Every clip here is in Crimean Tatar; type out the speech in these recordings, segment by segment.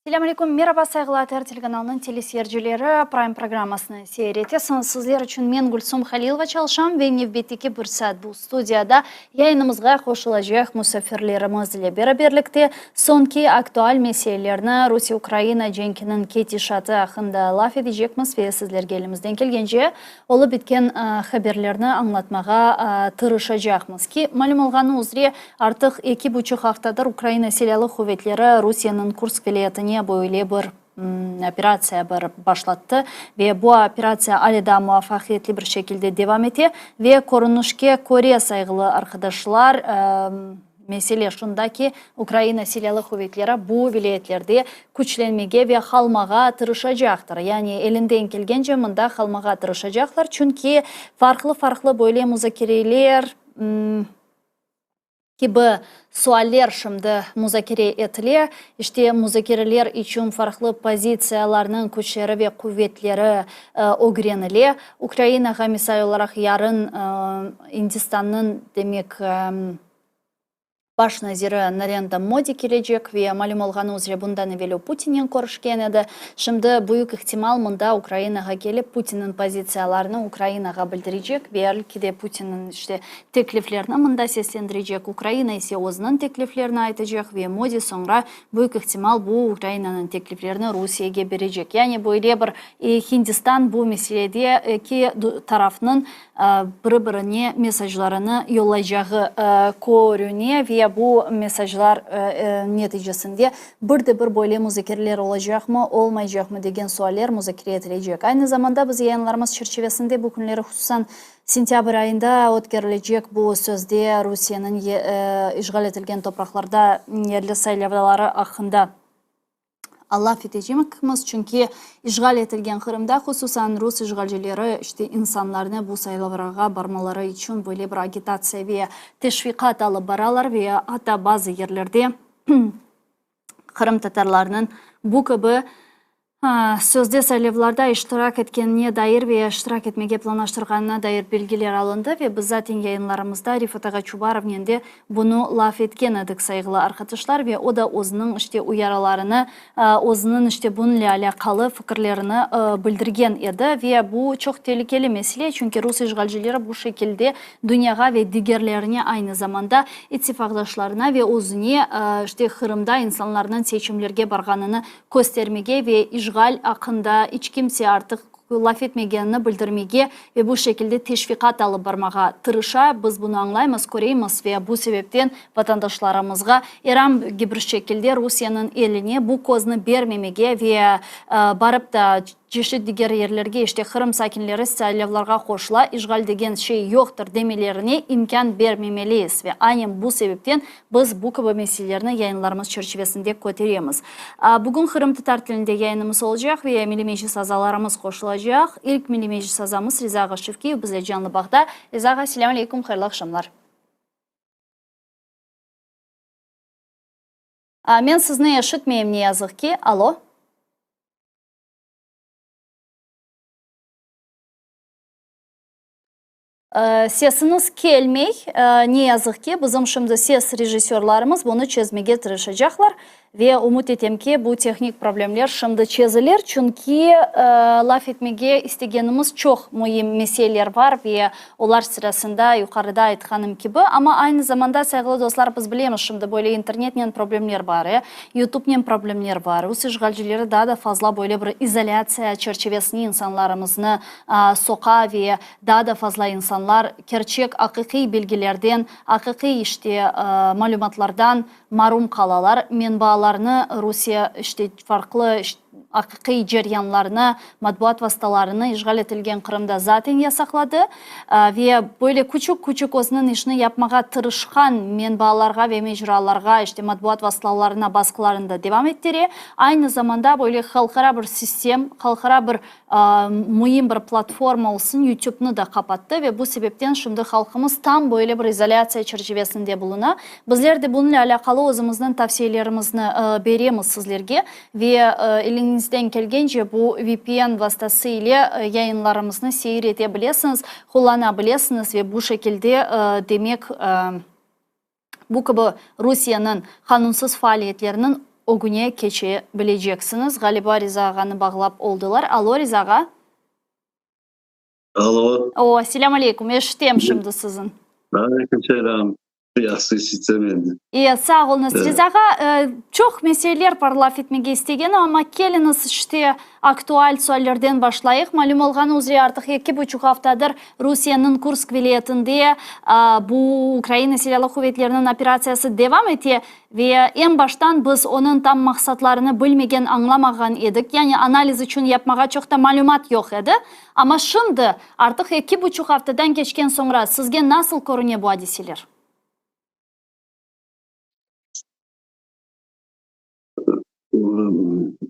Selâm aleyküm, meraba, sayğılı ATR telekanalınıñ teleseyircileri, Prime programmasını seyir etesiñiz. Sizler içün men, Gülsum Halilova, çalışam ve nevbetteki bir saat bu studiyada yayınımızğa qoşulacaq musafirlerimiz ile beraberlikte soñki aktual meselelerni, Rusiye-Ukraina cenkiniñ ketişatı aqqında laf etecekmiz ve sizlerge elimizden kelgence Olıp bitken haberlerni añlatmağa tırışacaqmız ki, malüm olğanı üzre, artıq eki buçuq aftadır Ukraina Silâlı quvetleri Rusiyeniñ Kursk vilâyetine böyle bir operatsiya bir başlattı ve bu operatsiya ale daa muvafaqiyetli bir şekilde devam ete ve körünişke köre, sayğılı arqadaşlar, Mesele şunda ki, Ukraina Silâlı quvetleri bu vilâyetlerde küçlenmege ve qalmağa tırışacaqtır. Yani elinden kelgence mında qalmağa tırışacaqlar, çünki farqlı-farqlı böyle muzakereler kibi sualler şimdi muzakere etile. İşte, muzakereler içün farqlı pozitsiyalarnıñ küçleri ve quvetleri ögrenile. Ukrainağa, misal olaraq, yarın İndistannıñ, demek, Baş naziri Narendra Modi kelecek ve malüm olğanı üzre bundan evel o Putinnen körüşken edi. Şimdi büyük ihtimal mında Ukrainağa kelip Putinniñ pozitsiyalarını Ukrainağa bildirecek ve belki de Putinniñ işte tekliflerini mında seslendirecek, Ukraina ise özüniñ tekliflerini aytacaq ve Modi soñra büyük ihtimal bu Ukrainanıñ tekliflerini Rusiyege berecek. Yani böyle bir Hindistan bu meselede eki tarafnıñ biri-birine mesajlarını yollaycağı körüne ve bu mesajlar neticesinde bir de bir böyle muzakereler olacaqmı, olmaycaqmı degen sualler muzakere etilecek. Aynı zamanda biz yayınlarımız çerçivesinde bu künleri, hususan sentâbr ayında ötkerilecek bu sözde Rusiyeniñ işğal etilgen topraqlarda yerli saylavları aqqında laf etecekmiz, çünki işğal etilgen Qırımda, hususan rus işğalcileri, işte, insanlarnı bu saylavlarğa barmaları içün böyle bir agitatsiya ve teşviqat alıp baralar ve atta bazı yerlerde qırımtatarlarnıñ bu kibi Sözde saylavlarda iştirak etkenine dair ve iştirak etmege planlaştırğanına dair bilgiler alındı ve biz zaten yayınlarımızda Refat ağa Çubarovnen de bunı laf etken edik, sayğılı arqadaşlar, ve o da özüniñ işte uyarılarını, özüniñ işte bunıñle alâqalı fikirlerini bildirgen edi. Ve bu çoq telükeli mesele, çünki rus işğalcileri bu şekilde dünyağa ve digerlerine, aynı zamanda ittifaqdaşlarına ve özüne işte Qırımda insanlarnıñ seçimlerge barğanını köstermege ve işğal aqqında iç kimse artıq laf etmegenini bildirmege ve bu şekilde teşviqat alıp barmağa tırışa. Biz bunı añlaymız, köreymiz ve bu sebepten vatandaşlarımızğa er angi bir şekilde Rusiyeniñ eline bu koznı bermemege ve barıp da Çeşit diger yerlerge, işte Qırım sakinleri saylavlarğa qoşula, işğal degen şey yoqtır demelerine imkân bermemeliyiz ve aynen bu sebepten biz bu kibi meselelerni yayınlarımız çerçivesinde köteremiz. Bugün qırımtatar tilinde yayınımız olacaq ve Milliy Meclis azalarımız qoşulacaq. İlk Milliy Meclis azamız Riza ağa Şevkiyev bizle canlı bağda. Riza ağa, selâm aleyküm, hayırlı aqşamlar. Men sizni eşitmeyim, ne yazıq ki. Alo. Sesiñiz kelmey, ne yazıq ki, bizim şimdi ses rejissörlarımız bunı çezmege tırışacaqlar ve ümüt etem ki, bu tehnik problemler şimdi çezilir, çünki laf etmege istegenimiz çoq müim meseleler bar ve Olar sırasında, yuqarıda aytqanım kibi, amma aynı zamanda, sayğılı dostlar, biz bilemiz, şimdi böyle internetnen problemler bar, e, YouTubenen problemler bar, rus işğalcileri daa da fazla böyle bir izolâtsiya çerçivesine insanlarımıznı soqa ve daa da fazla insanlar kerçek, aqiqiy bilgilerden, aqiqiy, işte, malümatlardan marum qalalar, menbaalarnı Rusiye, işte, farqlı, aqiqiy ceryanlarnı, matbuat vastalarını işğal etilgen Qırımda zaten yasaqladı ve böyle küçük-küçük özüniñ işini yapmağa tırışqan menbaalarğa ve mecralarğa, işte matbuat vastalarına basqılarını da devam ettire. Aynı zamanda böyle halqara bir sistem, halqara bir müim bir platforma olsun, YouTube'nı da qapattı ve bu sebepten şimdi halqımız tam böyle bir izolâtsiya çerçivesinde buluna. Bizler de bunıñle alâqalı özümizniñ tavsiyelerimizni beremiz sizlerge ve eliñizden kelgence bu VPN vastası ile yayınlarımıznı seyir ete bilesiñiz, qullana bilesiñiz ve bu şekilde demek bu kibi Rusiyeniñ qanunsız faaliyetleriniñ. ögüne keçe bileceksiñiz. Ğaliba Riza ağanı bağlap oldılar. Alo, Riza ağa. Alo. O, selâm aleyküm, eşitem şimdi siziñ. Aleyküm selâm. Yahşı işitsem endi. E, sağ oluñız. Riza ağa, çoq meseleler bar laf etmege istegenim, amma keliñiz, işte, aktual suallerden başlayıq. Malüm olğanı üzre, artıq eki buçuq aftadır Rusiyeniñ Kursk vilâyetinde bu Ukraina Silâlı Quvetleriniñ operatsiyası devam ete ve eñ baştan biz onıñ tam maqsatlarını bilmegen, añlamağan edik, yani analiz içün yapmağa çoq da malümat yoq edi. Amma şimdi, artıq eki buçuq aftadan keçken soñra, sizge nasıl körüne bu adiseler?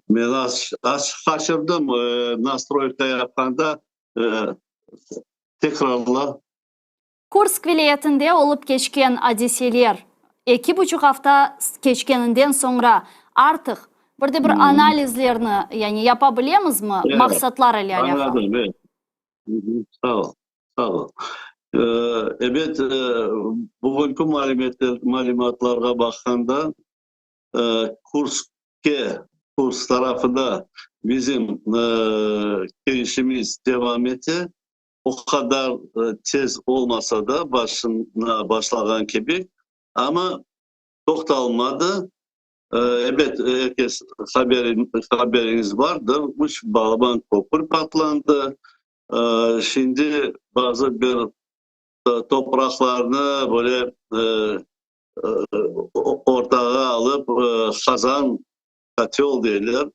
Men az az şaşırdım, nastroyka yapqanda, tekrarla. Kursk vilâyetinde olıp keçken adiseler, eki buçuq afta keçkeninden soñra, artıq bir de bir analizlerni, yani yapa bilemizmi, maqsatlar ile alâqalı? Añladım, evet. Sağ ol, sağ ol. Ebet, bugünki malümatlarğa baqqanda, Kurskke, Kursk tarafına bizim kirişimiz devam ete. O qadar tez olmasa da, başına başlağan kibi, amma toqtalmadı. Ebet, er kes haberiñiz bardır, üç balaban köpür patlandı. Şimdi bazı bir topraqlarnı böyle ortağa alıp, qazan, kotel deyler,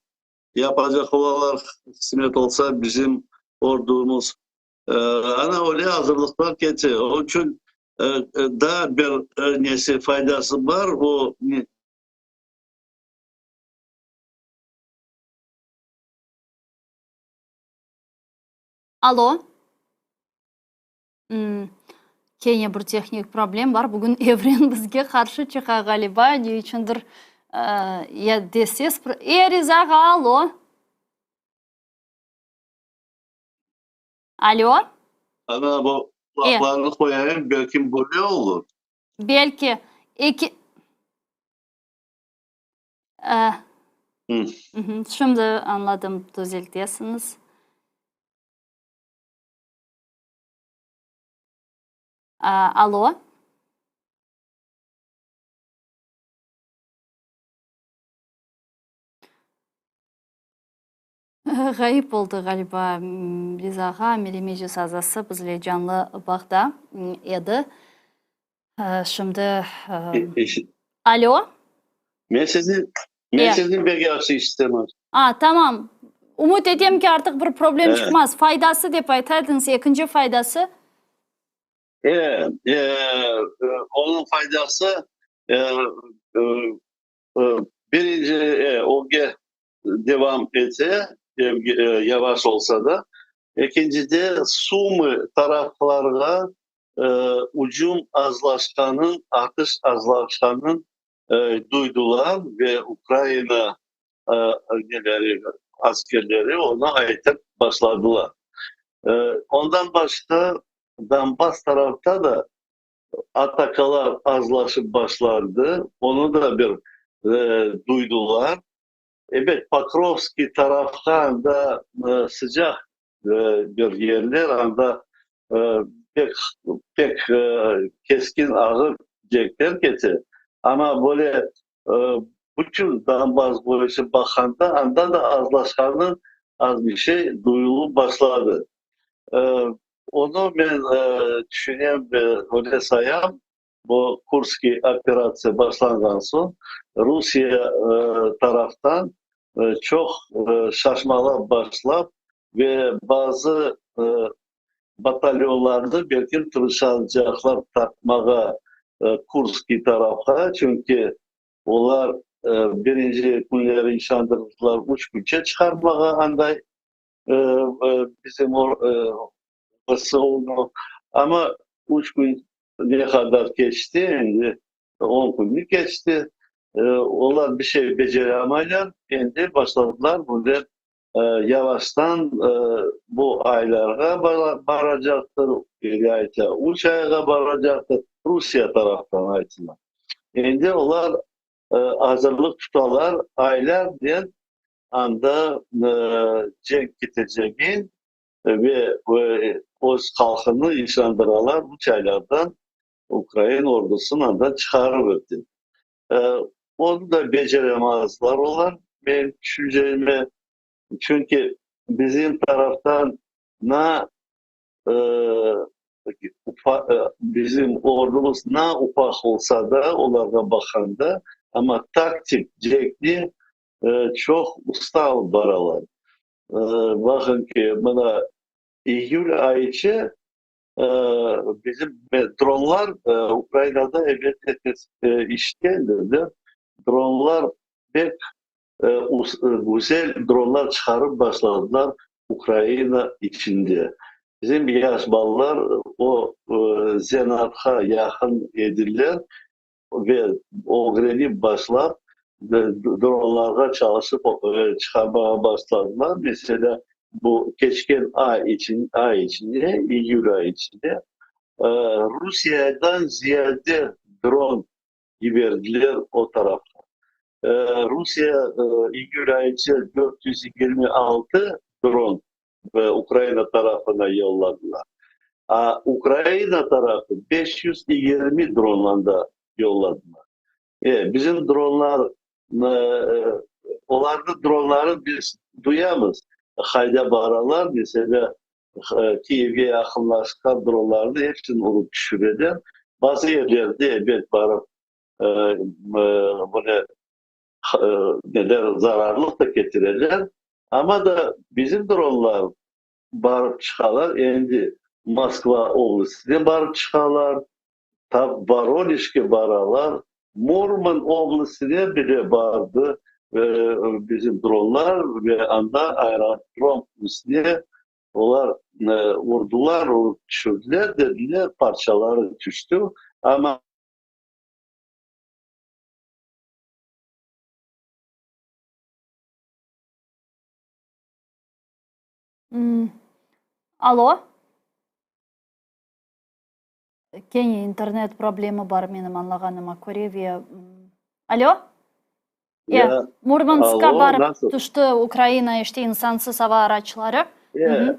yapacaq olalar, qısmet olsa, bizim ordumız. Ana öyle azırlıqlar kete. Onıñ içün daa bir nesi faydası bar, o. Alo. Kene bir tehnik problem bar. Bugün Evren bizge qarşı çıqa ğaliba, ne içündir ya de ses. E, Riza ağa, alo. Alo. Ana, bu qulaqlarını qoyayım, belki böyle olur. Belki. Eki. Şimdi añladım, tüzeltesiñiz. Alo. Ğayıp oldı ğaliba Riza ağa, Milliy Meclis azası bizle canlı bağda edi. Şimdi Alo. Men sizni, men sizni pek yahşı işitem. A, tamam. Ümüt etem ki, artıq bir problem çıqmaz. Faydası dep ayta ediñiz, ekinci faydası? E, e, onıñ faydası, e, birinci, e, ögge devam ete, yavaş olsa da. Ekincide, Sumı taraflarğa ücüm azlaşqanın, atış azlaşqanın duydular ve Ukraina neleri, askerleri onı aytıp başladılar. Ondan başqa, Donbass tarafta da atakalar azlaşıp başlandı, onı da bir duydular. Ebet, Pokrovskiy tarafqa anda sıcaq bir yerler, anda pek, pek keskin, ağır cenkler kete. Amma böyle bütün Donbass boyunca baqqanda, anda da azlaşqanı az bir şey duyulıp başladı. Onı men tüşünem ve öyle sayam, bu Kurskiy operatsiya başlanğan soñ Rusiye taraftan çoq şaşmalap başlap ve bazı batalyonlarnı belki tırışacaqlar tartmağa Kurskiy tarafqa, çünki olar birinci künleri işandırdılar üç künçe çıqarmağa anday bizim VSU-nı, amma üç kün ne qadar keçti, endi on künni keçti, olar bir şey beceremaylar, endi başladılar böyle yavaştan bu aylarğa baracaqtır, ili ayta üç ayğa baracaqtır, Rusiye taraftan aytıla. Endi olar. Azırlıq tutalar, aylarnen anda cenk ketecegi ve öz halqını işandıralar, üç aylardan ukrain ordusını andan çıqarırıq dep. Onı da beceremezler olar, menim tüşünceme, çünki bizim taraftan na Bizim ordumız na ufaq olsa da, olarğa baqqanda, amma taktik cenkni çoq usta alıp baralar. Baqıñ ki, mına iyül ayı içi bizim dronlar Ukrainada, ebet, er kes işitkendir de, dronlar pek güzel dronlar çıqarıp başladılar Ukraina içinde. Bizim yaş balalar o zenaatqa yaqın ediler ve ögrenip başlap, dronlarğa çalışıp çıqarmağa başladılar. Meselâ, bu keçken ay ay içinde, iyül ayı içinde Rusiyadan ziyade dron yiberdiler o tarafqa. Rusiye iyül ayı içinde 426 dron Ukraina tarafına yolladılar. A Ukraina tarafı 520 dronla da yolladılar. E, bizim dronlar, olarnıñ dronlarını biz duyamız, qayda baralar, meselâ, Kiyevge yaqınlaşqan dronlarnı hepsini urıp tüşüreler. Bazı yerlerde, ebet, barıp, böyle neler, zararlıq da ketireler. Amma da bizim dronlar barıp çıqalar, endi Moskva oblastine barıp çıqalar, tap Voronejge baralar, Murman oblastine bile bardı bizim dronlar ve anda aerodrom üstüne olar urdılar, urıp tüşürdiler, dediler, parçaları tüşti, amma. Alo? Kene internet problemi bar menim añlağanıma köre ve Alo? Ya, Murmanskqa alo, barıp nasıl? tüşti Ukraina işte insansız ava araçları. E,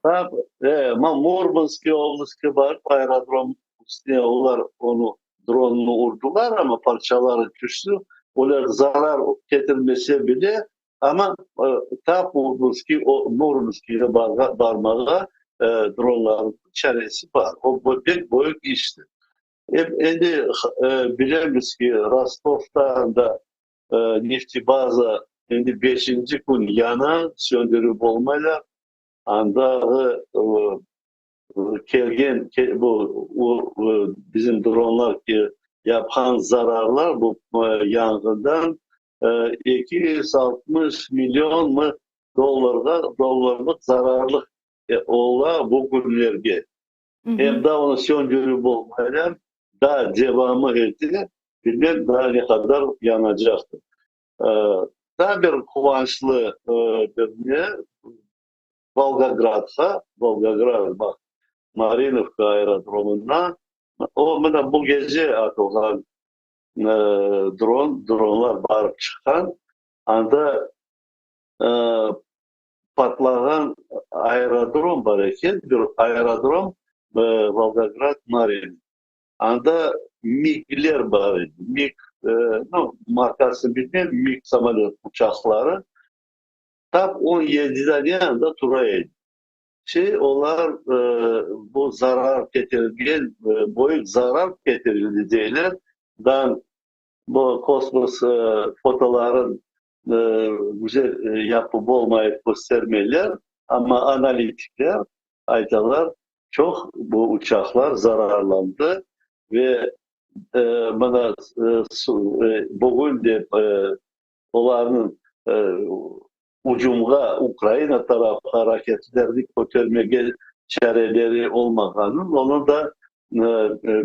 tap, e, Murmanskiy oblastke barıp aerodrom üstüne olar onı dronnı urdılar, amma parçaları tüşti. Olar zarar ketirmese bile, amma tap Murmanskiy, Murmanskiyge barmağa dronlarnıñ çaresi bar. O pek büyük iştir. Endi bilemiz ki, Rostovda anda neftebaza endi beşinci kün yana, söndürip olmaylar. Andağı kelgen bu bizim dronlar yapqan zararlar bu yanğından 260 million mı dollarğa dollarlıq zararlıq ola bu künlerge. Em daa onı söndürip olmaylar, daa devamı ete, bilmem daa ne qadar yanacaqtır. Daa bir quvançlı bir ne, Volgogradğa, Volgograd, baq, Marinovka aerodromına, o mına bu gece atılğan dron, dronlar barıp çıqqan, anda patlağan aerodrom bar eken, bir aerodrom, Volgograd, Marin, anda MiGler bar edi, MiG, nu, markasını bilmem, MiG samolöt uçaqları, Tap 17 dane anda tura edi. Şey, olar bu zarar ketirilgen, böyük zarar ketirildi deyler. Dan bu kosmos fotoların güzel yapıp olmayıp köstermeyler, amma analitikler aytalar, çoq bu uçaqlar zararlandı ve mına bugün de Olarnıñ ucumğa Ukraina tarafqa raketlerni kötermege çareleri olmağanın onı da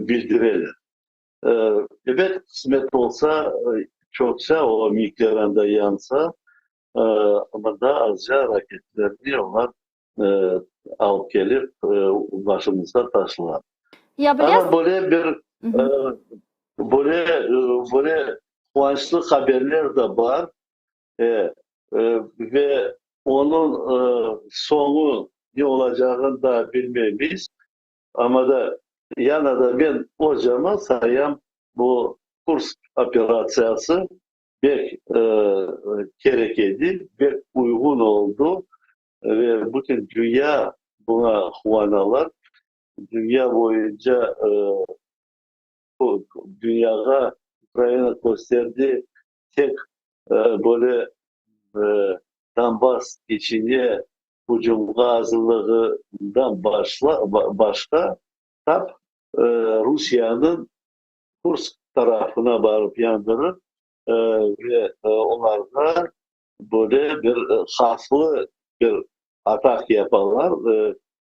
bildireler. Ebet, qısmet olsa, çoqça o MİGler anda yansa, mında azca raketlerni olar alıp kelip başımızğa taşlar. Ya Amma böyle bir böyle böyle. Quvançlı haberler de bar ve onıñ soñu ne olacağını da bilmeymiz. Amma da yana da men özümi sayam, bu Kursk operatsiyası pek kerek edi, pek uyğun oldı ve bütün dünya buña quvanalar. Dünya boyunca dünyağa Ukraina kösterdi, tek böyle Donbass içine ücümğa azırlığından başqa tap Rusiyeniñ Kursk tarafına barıp yandırıp ve olarğa böyle bir havflı bir atak yapalar,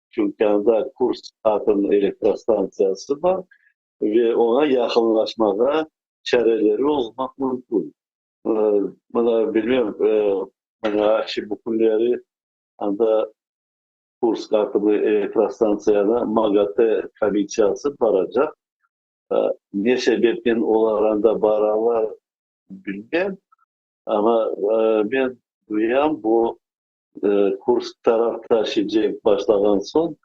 çünki anda Kursk atom elektrostantsiyası bar ve oña yaqınlaşmağa çareleri olmaq mümkün. Mına, bilmem, mına bu künleri anda Kursk atom elektrostantsiyana MAGATE komissiyası baracaq. Ne sebepten olar anda baralar, bilmem, amma men duyam, bu Kursk tarafta cenk başlağan soñ,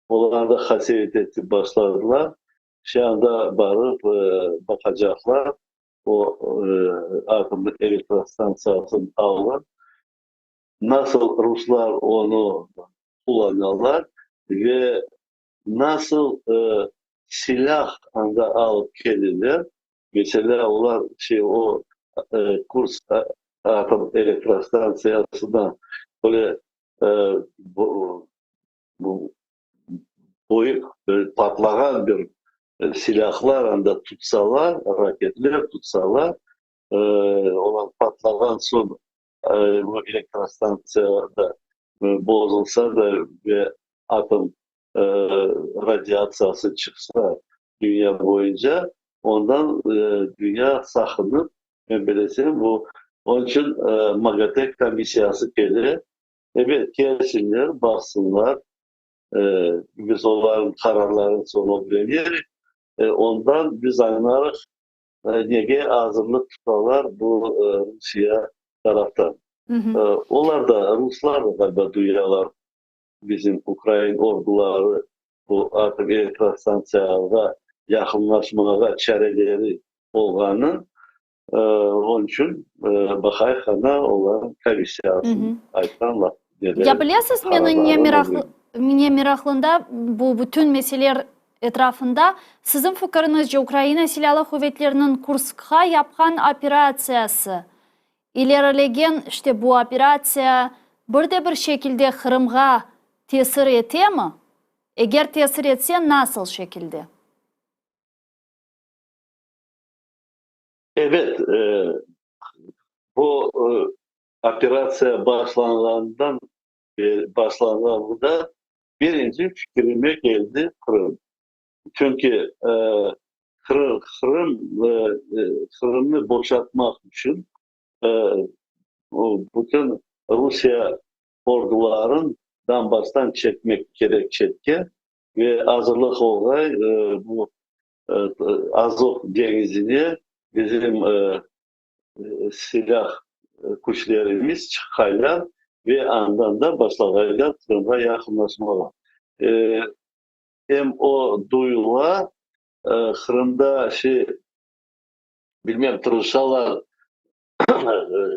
olar da qasevet etip başladılar. Şu anda barıp baqacaqlar o atom elektrostantsiyasınıñ alı, nasıl ruslar onı qullanalar ve nasıl silâh anda alıp keleler. Meselâ, olar şey o Kursk atom elektrostantsiyasına böyle büyük patlağan bir silâhlar anda tutsalar, raketler tutsalar, olar patlağan soñ bu elektrostantsiyada bozulsa da ve atom radiatsiyası çıqsa dünya boyunca, ondan dünya saqınıp, men bilesem, bu, onıñ içün MAGATE komissiyası kele. Ebet, kelsinler, baqsınlar, biz olarnıñ qararlarını soñ ögrenerik, ondan biz añlarıq, nege azırlıq tutalar bu Rusiye taraftan. Olar da, ruslar da ğaliba duyalar, bizim ukrain orduları bu atom elektrostantsiyağa yaqınlaşmağa çareleri olğanı, onıñ içün baqayıq ana olarnıñ komissiyasınıñ aytqan laf Ya bilesiz, meni ne meraqlı, ne meraqlında bu bütün meseleler etrafında, siziñ fikiriñizce Ukraina Silâlı Quvetleriniñ Kurskqa yapqan operatsiyası, ilerilegen işte bu operatsiya bir de bir şekilde Qırımğa tesir etemi? Eger tesir etse, nasıl şekilde? Ebet, bu operatsiya başlanğandan başlanğanında birinci fikirime keldi Qırım. Çünki Qırım, Qırımnı boşatmaq içün bütün Rusiye orduların Donbasstan çekmek kerek çetke ve azırlıq olğay bu Azov deñizine bizim silâh küçlerimiz çıqqaylar ve andan da başlağaylar Qırımğa yaqınlaşmağa. Em o duyula, Qırımda şey, bilmem, tırışalar,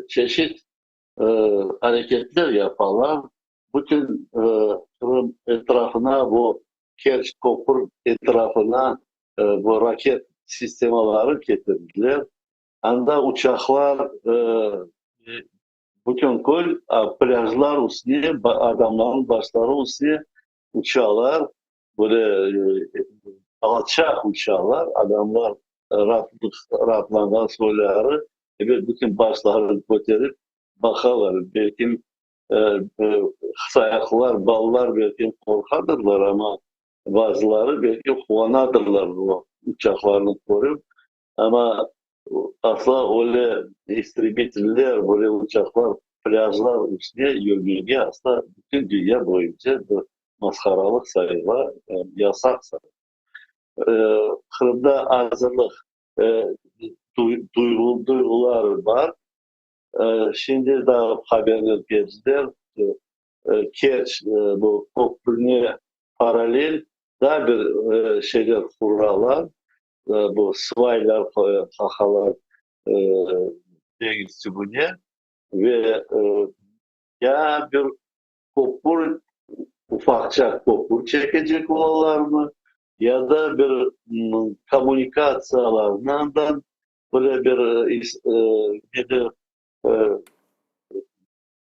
çeşit areketler yapalar. Bütün Qırım etrafına bu Kerç köpür etrafına bu raket sistemaları ketirdiler. Anda uçaqlar bütün köl, plâjlar üstüne, adamlarnıñ başları üstüne uçalar, böyle alçaq uçalar, adamlar raatlanğan soyları, ebet, bütün başlarını köterip baqalar, belkim sayaqlar, balalar belkim qorqadırlar, amma bazıları belki quvanadırlar bu uçaqlarnı körip, amma asla öyle istrebiteller, böyle uçaqlar plâjlar üstüne yürmege asla bütün dünya boyunca bir masharalıq sayıla, yasaq sayıla. Qırımda azırlıq. duyğuları bar. Şimdi daa haberler keldiler, Kerç bu köprüne paralel daa bir şeyler quralar, bu svaylar qaqalar deñiz tübüne ve ya bir köpür, ufaqça köpür çekecek olalarmı, ya da bir kommunikatsiyalarnı böyle bir nedir,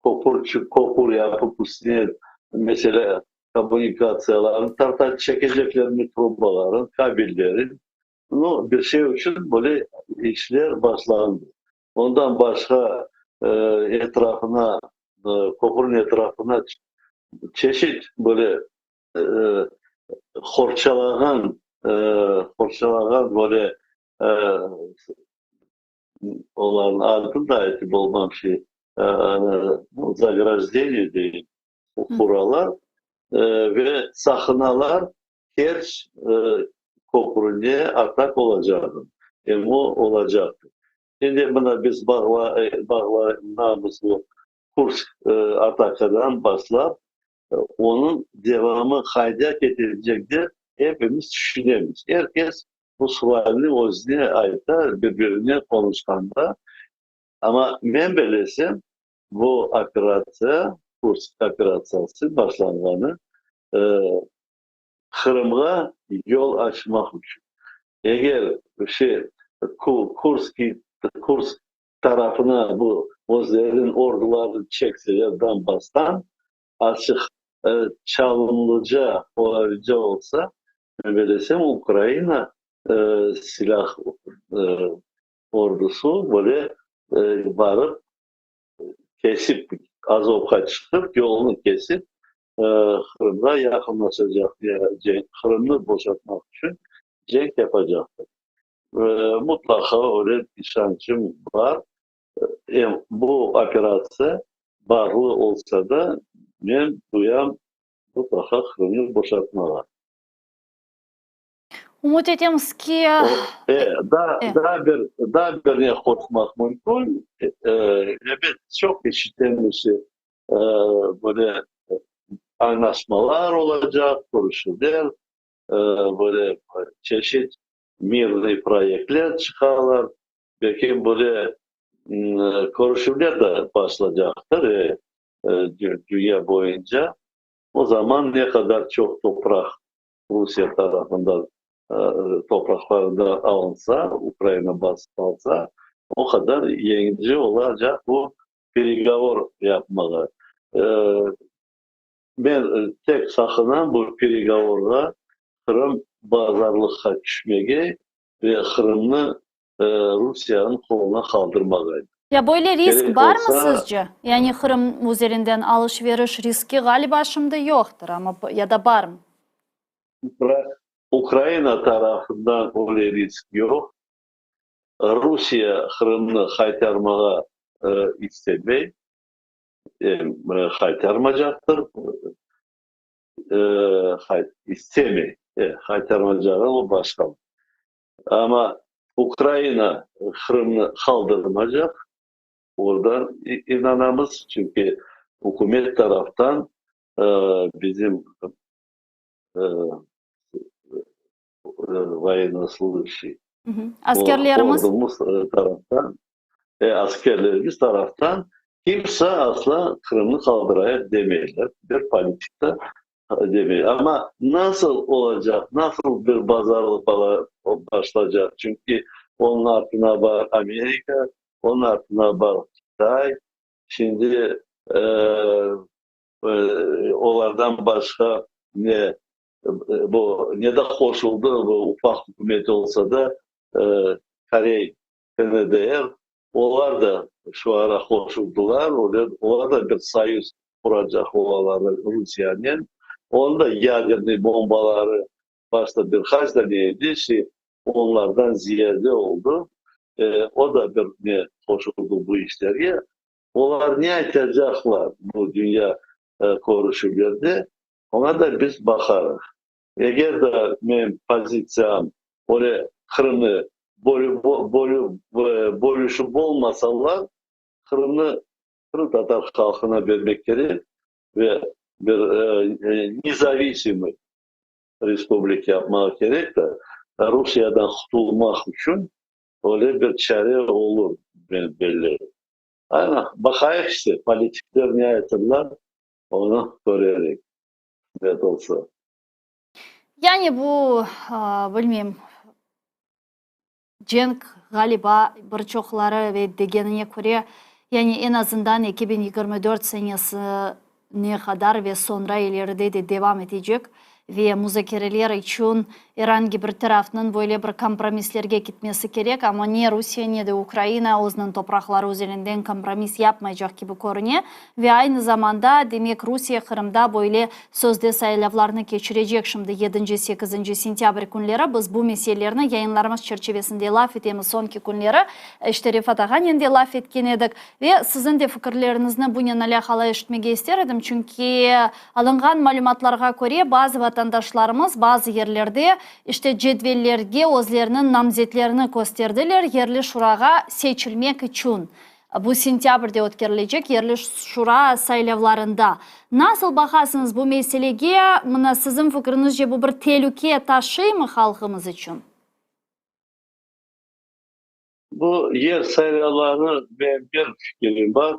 köpürçik, köpür yapıp üstüne, meselâ, kommunikatsiyalarnı tarta çekeceklermi, trubaların, kabellerin. Nu, bir şey içün böyle işler başlandı. Ondan başqa etrafına, köpürniñ etrafına çeşit böyle qorçalağan, qorçalağan böyle olarnıñ adını da aytıp olmam şey, zagrojdeniye deyim, quralar ve saqınalar Kerç köprüne atak olacağını, em o olacaqtır. Şimdi mına biz bağlanamız bu Kursk atakadan başlap, onıñ devamı qayda ketecek dep epimiz tüşünemiz. Er kes bu sualni özüne ayta, bir-birine qonuşqanda. Amma men bilesem, bu operatsiya, Kursk operatsiyası başlanğanı Qırımğa yol açmaq içün. Eger şey, Kurskiy, Kursk tarafına bu özleriniñ ordularını çekseler Donbasstan, açıq çalımlıca olacaq olsa, men bilesem, Ukraina silâh ordusı böyle barıp kesip, Azovqa çıqıp, yolnı kesip, Qırımğa yaqınlaşacaq, Qırımnı boşatmaq içün cenk yapacaqtır. Mutlaqa öyle işançım bar. Em bu operatsiya bağlı olsa da, men duyam, mutlaqa Qırımnı boşatmağa. Ümüt etemiz ki. Daa bir, daa bir ne qoşmaq mümkün, ebet, çoq eşitemiz, böyle añlaşmalar olacaq, körüşüvler, böyle çeşit mirnıy proyektler çıqalar, belki böyle körüşüvler de başlacaqtır dünya boyunca. O zaman ne qadar çoq topraq Rusiye tarafından topraqlarında alınsa, Ukraina basıp alsa, o qadar yeñici olacaq bu peregovor yapmağa. Men tek saqınam bu peregovorğa Qırım bazarlıqqa tüşmege ve Qırımnı Rusiyeniñ qoluna qaldırmağa. Ya böyle risk barmı sizce? Yani Qırım üzerinden alış-veriş riski ğaliba şimdi yoqtır, amma ya da barmı? Ukraina tarafından öyle risk yoq. Rusiye Qırımnı qaytarmağa istemey, qaytarmacaqtır. İstemey, qaytarmacağı o başqa. Amma Ukraina Qırımnı qaldırmacaq, oradan inanamız, çünki ükümet taraftan bizim voyennoslujşiy, askerlerimiz, ordumuz taraftan, askerlerimiz taraftan kimse asla Qırımnı qaldırayıq demeyler, bir politik da Demey. Amma nasıl olacaq, nasıl bir bazarlıq başlacaq? Çünki onıñ artına bar Amerika, onıñ artına bar Qıtay. Şimdi olardan başqa ne, bu ne de qoşuldı, bu ufaq ükümet olsa da, Korey KNDR, olar da şu ara qoşuldılar, olar da bir soyuz quracaq olalar Rusiyanen. Onıñ da yadernıy bombaları başta bir qaç dane edi, şi onlardan ziyade oldı. O da bir ne qoşuldı bu işlerge. Olar ne aytacaqlar bu dünya körüşüvlerde, oña da biz baqarıq. Eger de menim pozitsiyam öyle Qırımnı. Bölüşip olmasalar, Qırımnı qırımtatar halqına bermek kerek ve bir nezavisimıy respublika yapmaq kerek de, Rusiyadan qutulmaq içün öyle bir çare olur, men belleyim. Ana, baqayıq işte, politikler ne aytırlar, onı körerik, qısmet olsa. Yani bu, bilmeyim, cenk, ğaliba, bir çoqları ve degenine köre, yani eñ azından 2024 senesine qadar ve soñra ileride de devam etecek ve muzakereler içün er angi bir tarafnıñ böyle bir kompromisslerge ketmesi kerek, amma ne Rusiye, ne de Ukraina özüniñ topraqları üzerinden kompromiss yapmaycaq kibi körüne. Ve aynı zamanda, demek, Rusiye Qırımda böyle sözde saylavlarnı keçirecek şimdi yedinci, sekizinci sentâbr künleri. Biz bu meselelerni yayınlarımız çerçivesinde laf etemiz soñki künleri. İşte, Refat ağanen de laf etken edik. Ve siziñ de fikirleriñizni bunen alâqalı eşitmege ister edim, çünki alınğan malümatlarğa köre, bazı vatandaşlarımız bazı yerlerde, işte, cedvellerge özleriniñ namzetlerini kösterdiler yerli şurağa seçilmek içün. Bu sentâbrde ötkerilecek yerli şura saylavlarında. Nasıl baqasıñız bu meselege? Mına, siziñ fikriñizce, bu bir telüke taşıymı halqımız içün? Bu yer saylavlarını men bir fikirim bar.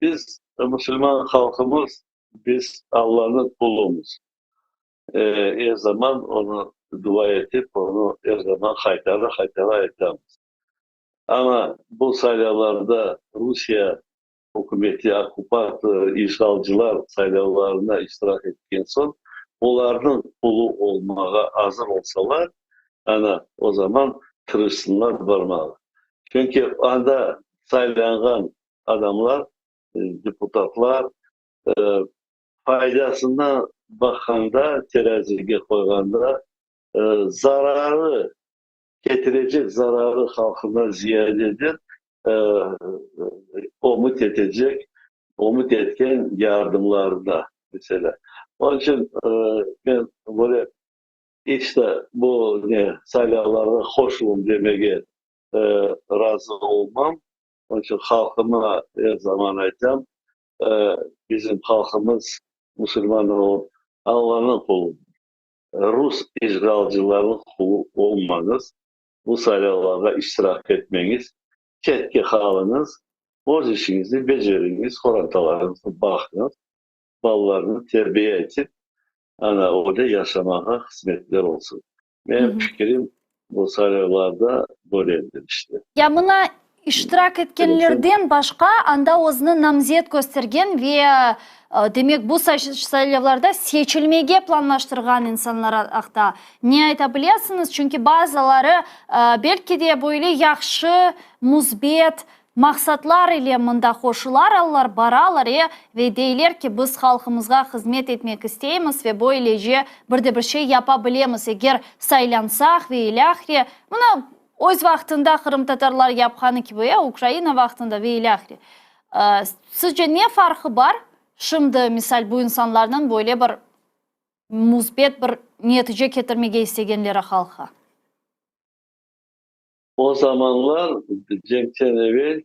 Biz, musulman halqımız, biz Allanıñ qulumız. Er zaman onı dua etip, onı er zaman qaytara-qaytara aytamız. Amma bu saylavlarda Rusiye ükümeti, okkupant, işğalcılar saylavlarına iştirak etken soñ, olarnıñ qulu olmağa azır olsalar, ana, o zaman tırışsınlar barmağa. Çünki anda saylanğan adamlar, deputatlar, faydasına baqqanda, terazige qoyğanda, zararı Ketirecek zararı halqına ziyadedir, ümüt etecek, ümüt etken yardımlarına, meselâ. Onıñ içün men böyle iç de bu ne saylavlarğa qoşulım demege razı olmam. Onıñ içün halqıma er zaman aytam, bizim halqımız musulman olıp, Allanıñ quludır. Rus işğalcılarnıñ qulu olmañız, bu saylavlarda iştirak etmeñiz, çetke qalıñız, öz işiñizni beceriñiz, qorantalarıñıznı baqıñız, balalarnı terbiye etip, ana öyle yaşamağa qısmetler olsun. Menim fikirim bu saylavlarda böyledir işte. Ya mına İştirak etkenlerden başqa, anda özüni namzet köstergen ve, demek, bu saylavlarda seçilmege planlaştırğan insanlar aqta ne ayta bilesiñiz? Çünki bazıları, belki de, böyle yahşı, müsbet maqsatlar ile mında qoşularlar, baralar, e, ve deyler ki, biz halqımızğa hızmet etmek isteymiz ve böylece bir de bir şey yapa bilemiz, eger saylansaq ve ilâhre. Mına, Öz vaqtında qırımtatarlar yapqanı kibi, ya, Ukraina vaqtında ve ilâhre. Sizce ne farqı bar şimdi, misal, bu insanlarnıñ böyle bir müsbet bir netice ketirmege istegenleri halqqa? O zamanlar, cenkten evel,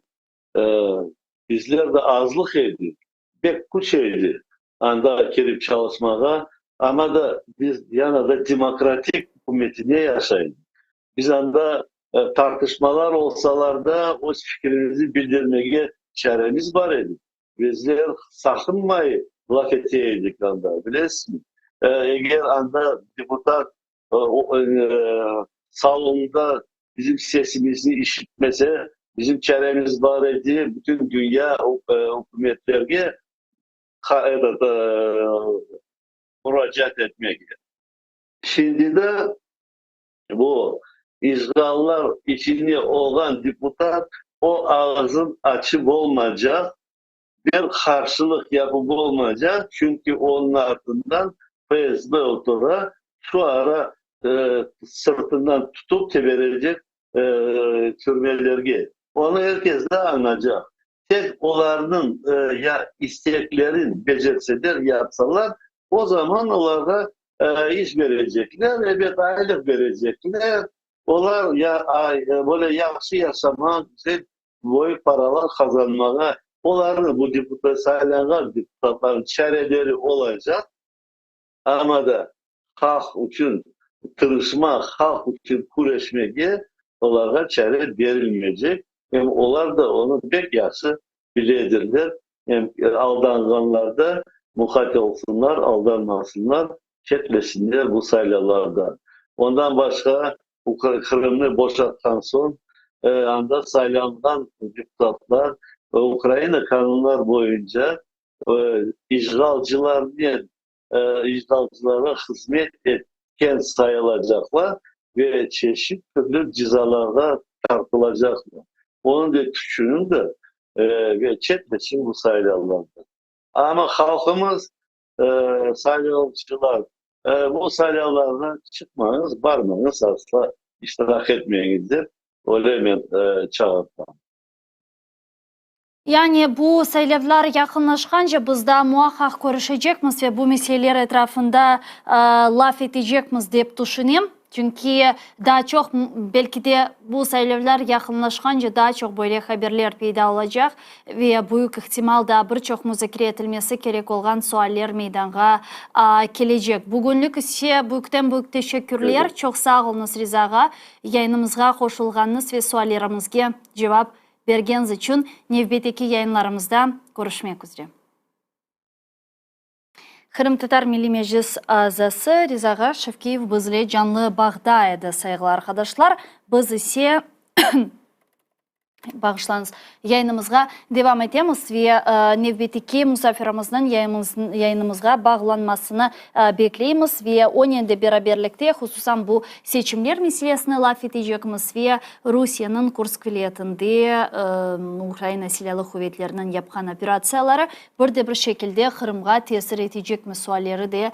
bizler de azlıq edik, pek küç edi anda kelip çalışmağa, amma da biz yana da demokratik ükümetine yaşay edik. Biz anda tartışmalar olsalar da, öz fikrimizni bildirmege çaremiz bar edi. Bizler saqınmay laf ete edik anda, bilesizmi? Eger anda deputat salonda bizim sesimizni işitmese, bizim çaremiz bar edi, bütün dünya ükümetlerge muracaat etmege. Şimdi de Bu işğallar içinde olğan deputat o ağzın açıp olmaycaq, bir qarşılıq yapıp olmaycaq, çünki onıñ artından FSB otura, şu ara sırtından tutıp teberecek türmelerge. Onı er kes de añacaq. Tek olarnıñ ya isteklerin becerseler, yapsalar, o zaman olarğa İş berecekler, ebet, aylıq berecekler. Olar ya böyle yahşı yaşamağa, güzel böyük paralar qazanmağa, olarnıñ, bu deputat, saylanğan deputatlarnıñ çareleri olacaq, amma da halq içün tırışmaq, halq içün küreşmege olarğa çare berilmeycek. Em olar da onı pek yahşı biledirler. Em aldanğanlar da muqayt olsunlar, aldanmasınlar, ketmesinler bu saylavlardan. Ondan başqa, Qırımnı boşatqan soñ, anda saylanğan deputatlar Ukraina qanunlar boyunca işğalcılarnen, işğalcılarğa hızmet etken sayılacaqlar ve çeşit türlü cezalarğa tartılacaqlar. Onı da tüşüniñdir ve çetmesin bu saylavlardan. Amma halqımız, saylavcılar, bu saylavlarğa çıqmañız, barmañız, asla iştirak etmeñiz dep, öyle men çağırtam. Yani bu saylavlar yaqınlaşqance biz daa muaqqaq körüşecekmiz ve bu meseleler etrafında laf etecekmiz dep tüşünem. Çünki daa çoq, belki de bu saylavlar yaqınlaşqance daa çoq böyle haberler peyda olacaq ve büyük ihtimal daa bir çoq muzakere etilmesi kerek olğan sualler meydanğa kelecek. Bugünlik ise büyükten-büyük teşekkürler. Çoq sağ oluñız, Riza ağa, yayınımızğa qoşulğanıñız ve suallerimizge cevap bergeniz içün. Nevbetteki yayınlarımızda körüşmek üzre. Qırımtatar Milliy Meclis azası Riza ağa Şevkiyev bizle canlı bağda edi, sayğılı arqadaşlar. Biz ise, bağışlañız, yayınımızğa devam etemiz ve nevbetteki musafirimizniñ yayınımızğa bağlanmasını bekleymiz ve onen de beraberlikte hususan bu seçimler meselesini laf etecekmiz ve Rusiyeniñ Kursk vilâyetinde Ukraina Silâlı Quvetleriniñ yapqan operatsiyaları bir de bir şekilde Qırımğa tesir etecekmi sualleri de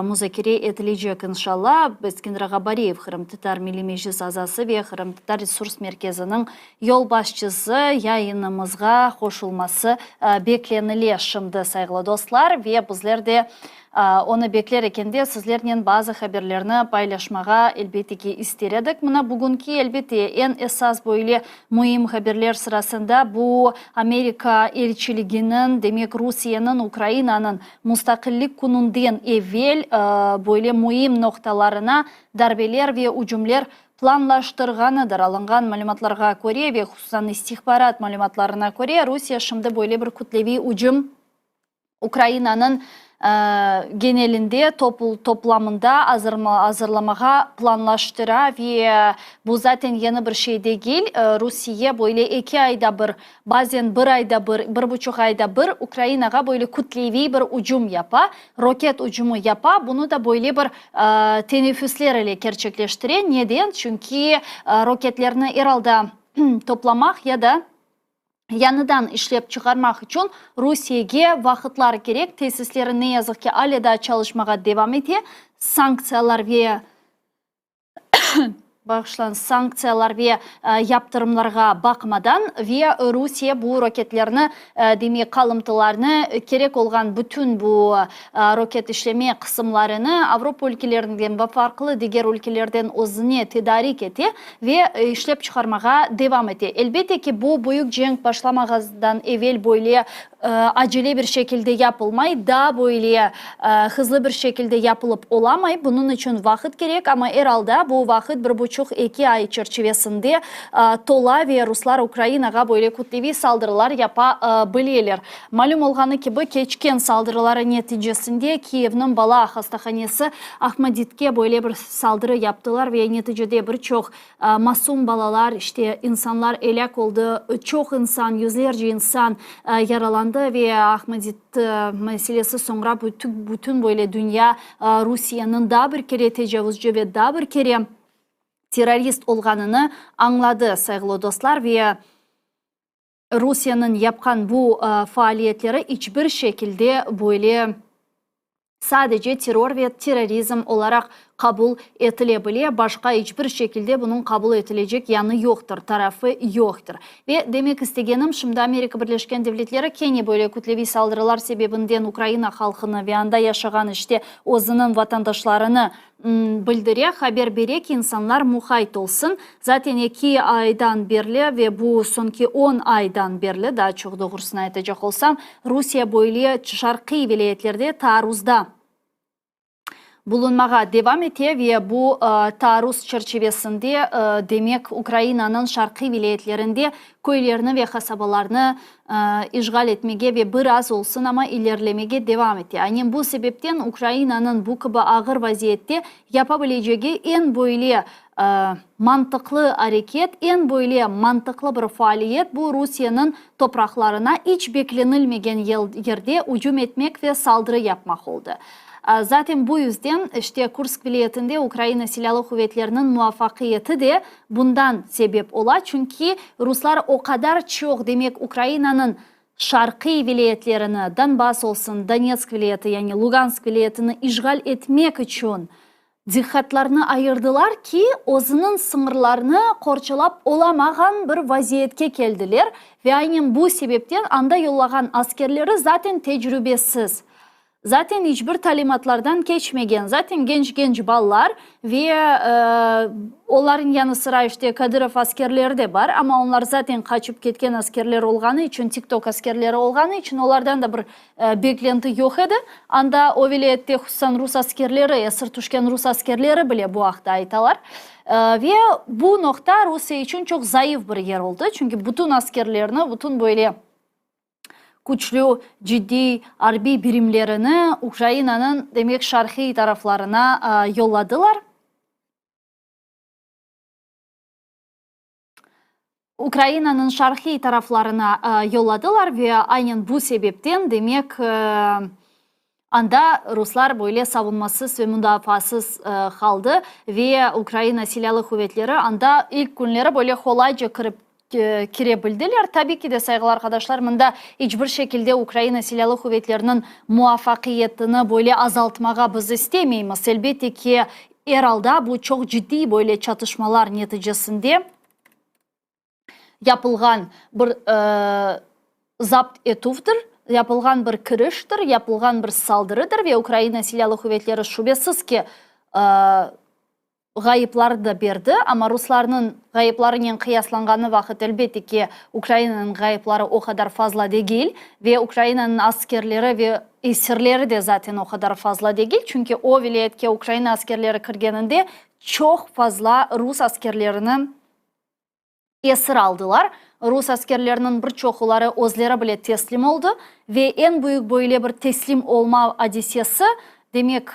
muzakere etilecek, inşalla. Eskender ağa Bariyev, Qırımtatar Milliy Meclis azası ve Qırımtatar Resurs Merkeziniñ yolbaşçısı yayınımızğa qoşulması beklenile şimdi, sayğılı dostlar, ve bizler de Onı bekler ekende, sizlernen bazı haberlerni paylaşmağa, elbette ki, ister edik. Mına bugünki, elbette, eñ esas böyle müim haberler sırasında bu Amerika elçiliginiñ, demek, Rusiyeniñ Ukrainanıñ mustaqillik kününden evel böyle müim noqtalarına darbeler ve ücümler planlaştırğanıdır. Alınğan malümatlarğa köre ve hususan istihbarat malümatlarına köre, Rusiye şimdi böyle bir kütleviy ücüm Ukrainanıñ genelinde, toplamında azırlamağa planlaştıra ve bu zaten yeni bir şey degil. Rusiye böyle eki ayda bir, bazen bir ayda bir, bir buçuq ayda bir Ukrainağa böyle kütleviy bir ücüm yapa, roket ücümi yapa, bunı da böyle bir teneffüsler ile kerçekleştire. Neden? Çünki roketlerni er alda toplamaq ya da yañıdan işlep çıqarmaq içün Rusiyege vaqıtlar kerek, tesisleri ne yazıq ki ale daa çalışmağa devam ete, sanktsiyalar ve bağışlañız, sanktsiyalar ve yaptırımlarğa baqmadan ve Rusiye bu roketlerni, demek qalımtılarnı, kerek olğan bütün bu roket işleme qısımlarını Avropa ülkelerinden ve farqlı diger ülkelerden özüne tedarik ete ve işlep çıqarmağa devam ete. Elbette ki, bu büyük cenk başlamağazdan evel böyle acele bir şekilde yapılmay, daa böyle hızlı bir şekilde yapılıp olamay, bunıñ içün vaqıt kerek, amma er alda bu vaqıt bir buçuq-eki ay çerçivesinde tola ve ruslar Ukrainağa böyle kütleviy saldırılar yapa bileler. Malüm olğanı kibi, keçken saldırıları neticesinde Kiyevniñ bala hastahanesi Ahmaditke böyle bir saldırı yaptılar ve neticede bir çoq masum balalar, işte, insanlar elâk oldı, çoq insan, yüzlerce insan yaralandı ve Ahmadit meselesi soñra bütün böyle dünya Rusiyeniñ daa bir kere tecavuzcı ve daa bir kere terrorist olğanını añladı, sayğılı dostlar, ve Rusiyeniñ yapqan bu faaliyetleri iç bir şekilde böyle sadece terror ve terrorizm olaraq. qabul etile bile, başqa iç bir şekilde bunıñ qabul etilecek yanı yoqtır, tarafı yoqtır. Ve demek istegenim, şimdi Amerika Birleşken Devletleri kene böyle kütleviy saldırılar sebebinden Ukraina halqını ve anda yaşağan işte özüniñ vatandaşlarını bildire, haber bere ki, insanlar muqayt olsun. Zaten eki aydan berli ve bu soñki on aydan berli, daa çoq doğrusını aytacaq olsam, Rusiye böyle şarqiy vilâyetlerde taarruzda bulunmağa devam ete ve bu taarruz çerçivesinde, demek, Ukrainanıñ şarqiy vilâyetlerinde köylerni ve qasabalarnı işğal etmege ve biraz olsun, amma ilerlemege devam ete. Aynen bu sebepten Ukrainanıñ bu kibi ağır vaziyette yapa bilecegi eñ böyle mantıqlı areket, eñ böyle mantıqlı bir faaliyet bu Rusiyeniñ topraqlarına iç beklenilmegen yerde ücüm etmek ve saldırı yapmaq oldı. Zaten bu yüzden, işte, Kursk vilâyetinde Ukraina Silâlı quvetleriniñ muvafaqiyeti de bundan sebep ola, çünki ruslar o qadar çoq, demek, Ukrainanıñ şarqiy vilâyetlerini, Donbass olsun, Donetsk vilâyeti, yani Lugansk vilâyetini işğal etmek içün diqqatlarını ayırdılar ki, özüniñ sıñırlarını qorçalap olamağan bir vaziyetke keldiler ve aynen bu sebepten anda yollağan askerleri zaten tecrübesiz, Zaten iç bir talimatlardan keçmegen, zaten genç-genç ballar ve olarnıñ yanı sıra işte Kadırov askerleri de bar, amma onlar zaten qaçıp ketken askerler olğanı içün, TikTok askerleri olğanı içün olardan da bir beklenti yoq edi. Anda o vilâyette hususan rus askerleri, esir tüşken rus askerleri bile bu aqta aytalar. Ve bu noqta Rusiye içün çoq zayıf bir yer oldı, çünki bütün askerlerni, bütün böyle küçlü, ciddiy arbiy birimlerini Ukrainanıñ, demek, şarqiy taraflarına yolladılar. Ukrainanıñ şarqiy taraflarına yolladılar ve aynen bu sebepten, demek, anda ruslar böyle savunmasız ve mudafaasız qaldı ve Ukraina Silâlı quvetleri anda ilk künleri böyle qolayca kirip kire bildiler. Tabiy ki de, sayğılı arqadaşlar, mında iç bir şekilde Ukraina Silâlı quvetleriniñ muvafaqiyetini böyle azaltmağa biz istemeymiz. Elbette ki, er alda bu çoq ciddiy böyle çatışmalar neticesinde yapılğan bir zapt etüvdir, yapılğan bir kiriştir, yapılğan bir saldırıdır ve Ukraina Silâlı quvetleri şübesiz ki, ğayıplar da berdi, amma ruslarnıñ ğayıplarınen qıyaslanğanı vaqıt, elbette ki, Ukrainanıñ ğayıpları o qadar fazla degil ve Ukrainanıñ askerleri ve esirleri de zaten o qadar fazla degil, çünki o vilâyetke Ukraina askerleri kirgeninde çoq fazla rus askerlerini esir aldılar. Rus askerleriniñ bir çoquları özleri bile teslim oldı ve eñ büyük böyle bir teslim olma adisesi, demek,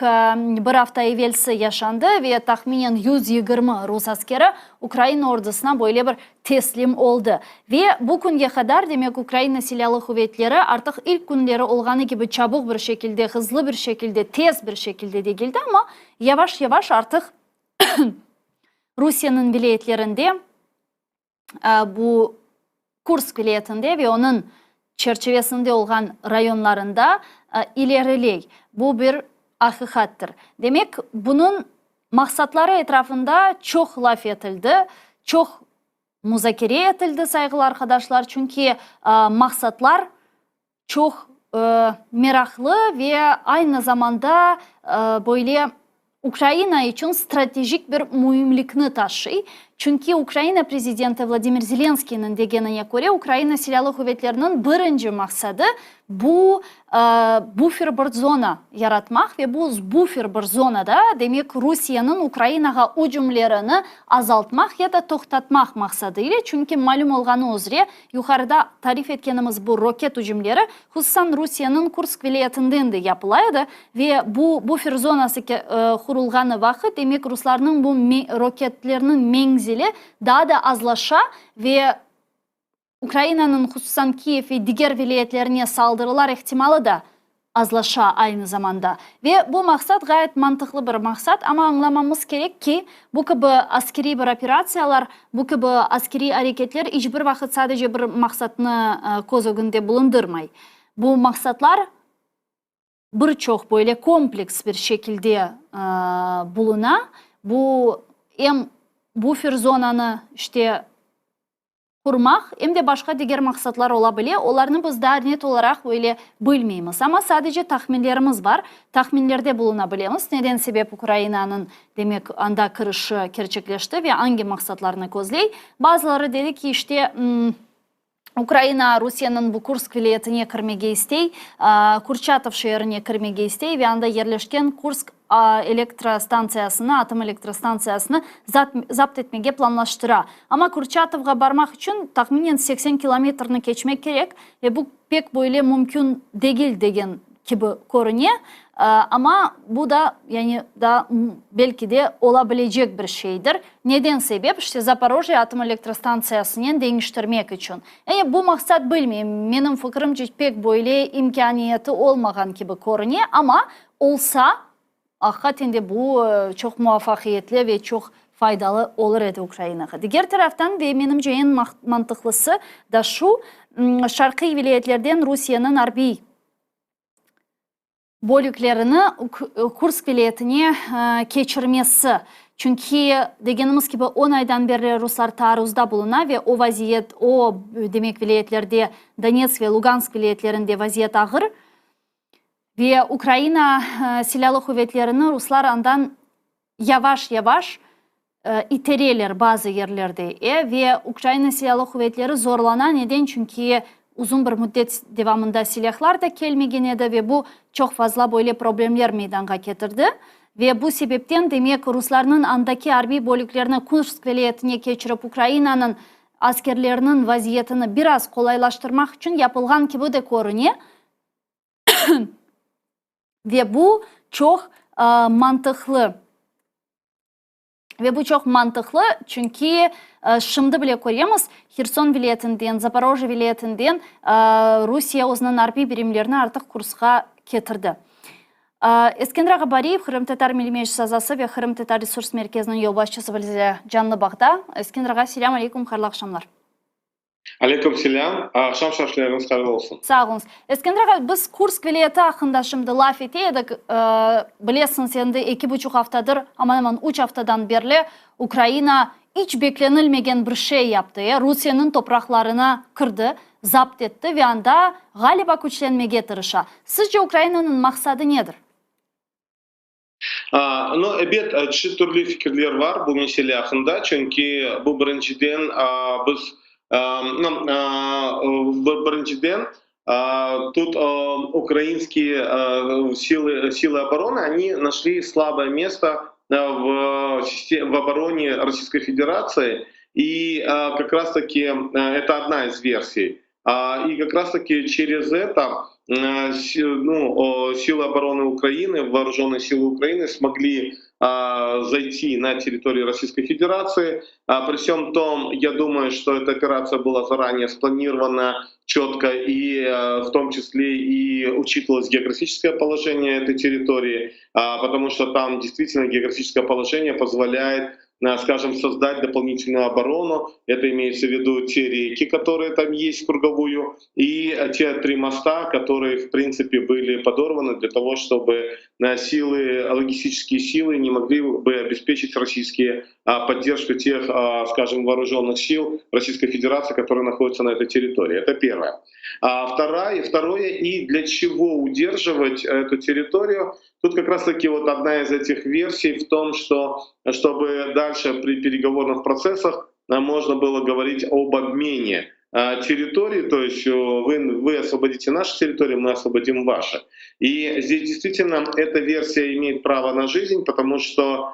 bir afta evelsi yaşandı ve tahminen 120 rus askeri Ukraina ordusına böyle bir teslim oldı. Ve bu künge qadar, demek, Ukraina Silâlı quvetleri artıq ilk künleri olğanı kibi çabuq bir şekilde, hızlı bir şekilde, tez bir şekilde degildi, amma yavaş-yavaş artıq Rusiyeniñ vilâyetlerinde, bu Kursk vilâyetinde ve onıñ çerçivesinde olğan rayonlarında ileriley. Bu bir aqiqattır. Demek, bunıñ maqsatları etrafında çoq laf etildi, çoq muzakere etildi, sayğılı arqadaşlar, çünki maqsatlar çoq meraqlı ve aynı zamanda böyle Ukraina içün stratejik bir müimlikni taşıy. Çünki Ukraina prezidenti Vladimir Zelenskıynıñ degenine köre, Ukraina Silâlı quvetleriniñ birinci maqsadı bu bufer bir zona yaratmaq ve bu bufer bir zonada, demek, Rusiyeniñ Ukrainağa ücümlerini azaltmaq ya da toqtatmaq maqsadı ile, çünki malüm olğanı üzre, Yuqarıda tarif etkenimiz bu roket ücümleri, hususan Rusiyeniñ Kursk vilâyetinden de yapıla edi ve bu bufer zonası qurulğanı vaqıt, demek, ruslarnıñ bu roketlerniñ menzili daa da azlaşa ve Ukrainanıñ, hususan Kiyev ve diger vilâyetlerine saldırılar ihtimalı da azlaşa aynı zamanda. Ve bu maqsat ğayet mantıqlı bir maqsat, amma añlamamız kerek ki, bu kibi askeriy bir operatsiyalar, bu kibi askeriy areketler iç bir vaqıt sadece bir maqsatnı köz ögünde bulundırmay. Bu maqsatlar. Bir çoq böyle kompleks bir şekilde buluna. Bu em bufer zonanı işte qurmaq, em de başqa diger maqsatlar ola bile. Olarnı biz daa net olaraq böyle bilmeymiz. Amma sadece tahminlerimiz bar. Tahminlerde buluna bilemiz, neden sebep Ukrainanıñ, demek, anda kirişi kerçekleşti ve angi maqsatlarnı közley. Bazıları dedi ki, işte, Ukraina Rusiyeniñ bu Kursk vilâyetine kirmege istey, Kurçatov şeerine kirmege istey ve anda yerleşken Kursk elektrostantsiyasını, atom elektrostantsiyasını zapt etmege planlaştıra. Amma Kurçatovğa barmaq içün tahminen 80 kilometrni keçmek kerek ve bu pek böyle mümkün degil degen kibi körüne. Amma bu da, yani, daa belki de ola bilecek bir şeydir. Neden sebep? İşte, Zaporojye atom elektrostantsiyasınen deñiştirmek içün. Yani, bu maqsat, bilmeyim, menim fikirimce, pek böyle imkâniyeti olmağan kibi körüne, amma olsa, aqiqaten de bu çoq muvafaqiyetli ve çoq faydalı olur edi Ukrainağa. Diger taraftan, ve menimce eñ mantıqlısı da şu, şarqiy vilâyetlerden Rusiyeniñ arbiy bölüklerini Kursk vilâyetine keçirmesi. Çünki, degenimiz kibi, on aydan berli ruslar taarruzda buluna ve o vaziyet, o, demek, vilâyetlerde, Donetsk ve Lugansk vilâyetlerinde vaziyet ağır ve Ukraina silâlı quvetlerini ruslar andan yavaş-yavaş itereler bazı yerlerde, ve Ukraina Silâlı quvetleri zorlana. Neden? Çünki uzun bir müddet devamında silâhlar da kelmegen edi ve bu çoq fazla böyle problemler meydanğa ketirdi. Ve bu sebepten, demek, ruslarnıñ andaki arbiy bölüklerini Kursk vilâyetine keçirip, Ukrainanıñ askerleriniñ vaziyetini biraz qolaylaştırmaq içün yapılğan kibi de körüne. Ve bu çoq mantıqlı. Ve bu çoq mantıqlı, çünki şimdi bile köremiz, Herson vilâyetinden, Zaporojye vilâyetinden Rusiye özüniñ arbiy birimlerini artıq Kurskqa ketirdi. Eskender ağa Bariyev, Qırımtatar Milliy Meclisi azası ve Qırımtatar Resurs Merkeziniñ yolbaşçısı bizle canlı bağda. Eskender ağa, selâm aleyküm, hayırlı aqşamlar. Aleyküm selâm, aqşam şarfleriñiz hayırlı olsun. Sağ oluñız. Eskender ağa, biz Kursk vilâyeti aqqında şimdi laf ete edik. Bilesiñiz, endi eki buçuq aftadır, aman-aman üç aftadan berli Ukraina iç beklenilmegen bir şey yaptı, Rusiyeniñ topraqlarına kirdi, zapt etti ve anda, ğaliba, küçlenmege tırışa. Sizce, Ukrainanıñ maqsadı nedir? No, ebet, çeşit türlü fikirler bar bu mesele aqqında, çünki bu birinciden biz, birinciden tut ukrainskiye silı, silı oboronı, oni našli slaboye mesto v v oborone Rossiyskoy Federatsii, i kak raz taki eto odna iz versiy, i kak raz taki çerez eto nu, Silı oboronı Ukrainı, Voorujennıye silı Ukrainı smogli zayti na territoriyu Rossiyskoy Federatsii. Pri vsem tom, ya dumayu, çto eta operatsiya byla zaraneye splanirovana çotko i v tom çisle i uçitıvalos geografiçeskoye položeniye etoy territorii, potomu çto tam deystvitelno geografiçeskoye položeniye pozvolâet skajem, sozdat dopolnitelnuyu oboronu, eto imeyetsâ v vidu te reki, kotorıye tam est krugovuyu, i te tri mosta, kotorıye, v printsipe, byli podorvanı dlâ togo, çtoby silı, logistiçeskiye silı ne mogli by obespeçit rossiyskiye podderjku teh, skajem, voorujennıh sil Rossiyskoy Federatsii, kotorıye nahodyatsâ na etoy territorii. Eto pervoye. Vtoroye, vtoroye, i dlâ çego uderjivat etu territoriyu, Tut kak raz taki vot odna iz etih versiy v tom, çto çtoby dalše pri peregovornıh protsessah mojno bylo govorit ob obmene territoriy, to est vı vı osvobodite naşı territoriyi, mı osvobodim vaşı. I zdes deystvitelno eta versiya imeyet pravo na jizn, potomu çto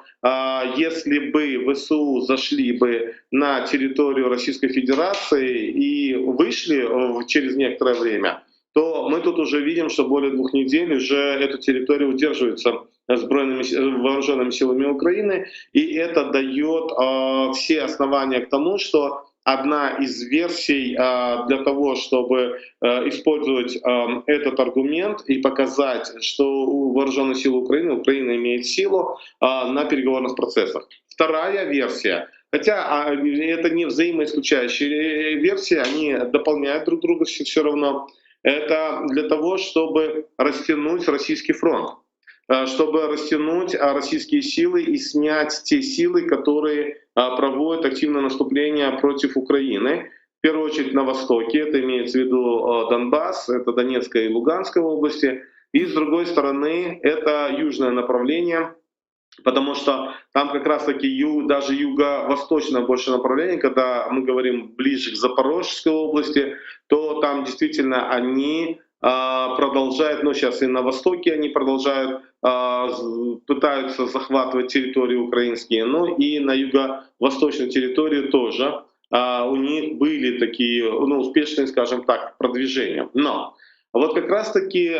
esli by VSU zaşli by na territoriyu Rossiyskoy Federatsii i vışli çerez nektoroye vremâ, to mı tut uje vidim, çto bolее dvuh nedel uje eta territoriya uderjivayetsâ zbroynımi voorujennımi silami Ukrainı, i eto dayot vse osnovaniya k tomu, çto odna iz versiy dlâ togo, çtoby ispolzovat etot argument i pokazat, çto u voorujennıy silı Ukrainı, Ukraina imeyet silu na peregovornıh protsessah. Vtoraya versiya, hotâ eto ne vzaimoisklüçayuşiye versiyi, oni dopolnyayut drug druga vse ravno. Это для того, чтобы растянуть российский фронт, чтобы растянуть российские силы и снять те силы, которые проводят активное наступление против Украины. В первую очередь на востоке, это имеется в виду Донбасс, это Донецкая и Луганская области. И с другой стороны, это южное направление, потому что там как раз-таки даже юго-восточное больше направление, когда мы говорим ближе к Запорожской области, то там действительно они продолжают, ну сейчас и на востоке они продолжают, пытаются захватывать территории украинские, ну и на юго-восточной территории тоже у них были такие, ну, успешные, скажем так, продвижения. Но вот как раз-таки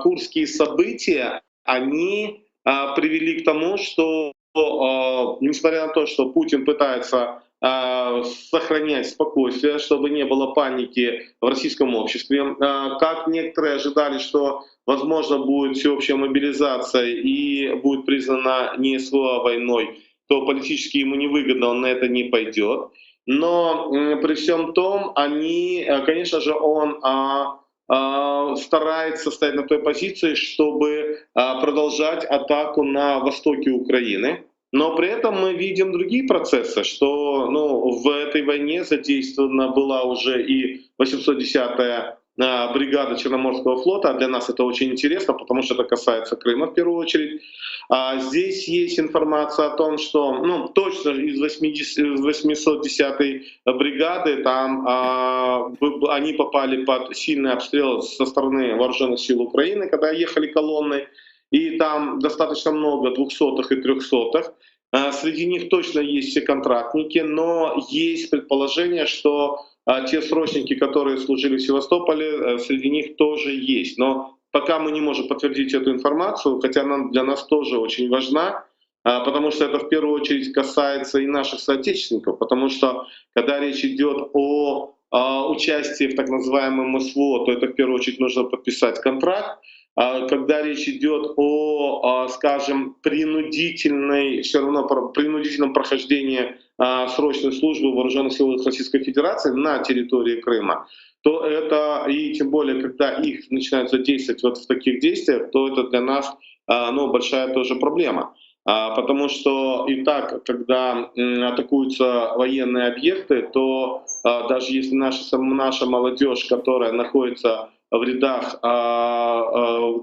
курские события, они привели к тому, что, несмотря на то, что Путин пытается сохранять спокойствие, чтобы не было паники в российском обществе, как некоторые ожидали, что, возможно, будет всеобщая мобилизация и будет признана не СВО войной, то политически ему невыгодно, он на это не пойдет. Но при всем том, они, конечно же, он старается стоять на той позиции, чтобы продолжать атаку на востоке Украины. Но при этом мы видим другие процессы, что, ну, в этой войне задействована была уже и 810-я бригада Черноморского флота. А для нас это очень интересно, потому что это касается Крыма в первую очередь. А здесь есть информация о том, что, ну, точно из 810-й бригады там, они попали под сильный обстрел со стороны вооруженных сил Украины, когда ехали колонны, и там достаточно много 200-х и 300-х. Среди них точно есть все контрактники, но есть предположение, что те срочники, которые служили в Севастополе, среди них тоже есть. Но пока мы не можем подтвердить эту информацию, хотя она для нас тоже очень важна, потому что это в первую очередь касается и наших соотечественников, потому что когда речь идет о участии в так называемом СВО, то это в первую очередь нужно подписать контракт. Когда речь идет о, скажем, принудительной, все равно принудительном прохождении срочной службы в Вооруженных силах Российской Федерации на территории Крыма, то это, и тем более, когда их начинают задействовать вот в таких действиях, то это для нас, ну, большая тоже проблема. Потому что и так, когда атакуются военные объекты, то даже если наша молодежь, которая находится в рядах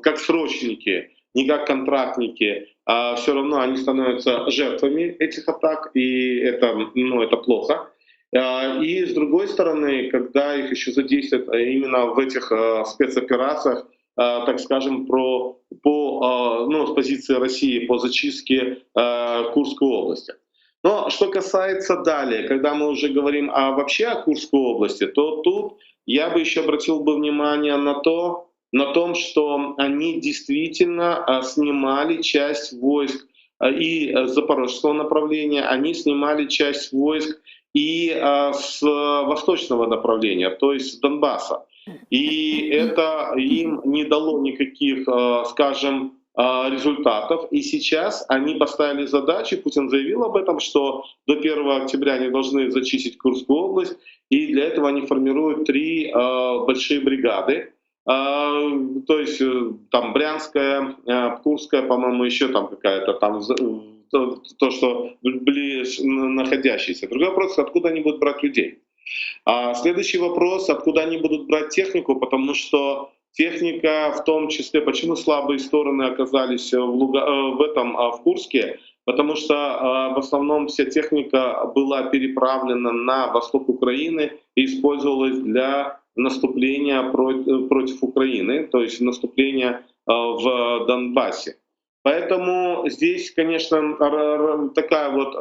как срочники, не как контрактники, все равно они становятся жертвами этих атак, и это, ну, это плохо. И с другой стороны, когда их еще задействуют именно в этих спецоперациях, так скажем, ну, с позиции России по зачистке Курской области. Но что касается далее, когда мы уже говорим вообще о Курской области, то тут я бы еще обратил бы внимание на том, что они действительно снимали часть войск и с запорожского направления, они снимали часть войск и с восточного направления, то есть с Донбасса. И это им не дало никаких, скажем, результатов. И сейчас они поставили задачу, Путин заявил об этом, что до 1 октября они должны зачистить Курскую область, и для этого они формируют 3 большие бригады. То есть там Брянская, Курская, по-моему, еще там какая-то там, то, что ближе находящиеся. Другой вопрос, откуда они будут брать людей. А следующий вопрос, откуда они будут брать технику, потому что техника в том числе, почему слабые стороны оказались в Курске, потому что в основном вся техника была переправлена на восток Украины и использовалась для наступления против Украины, то есть наступления в Донбассе. Поэтому здесь, конечно, такая вот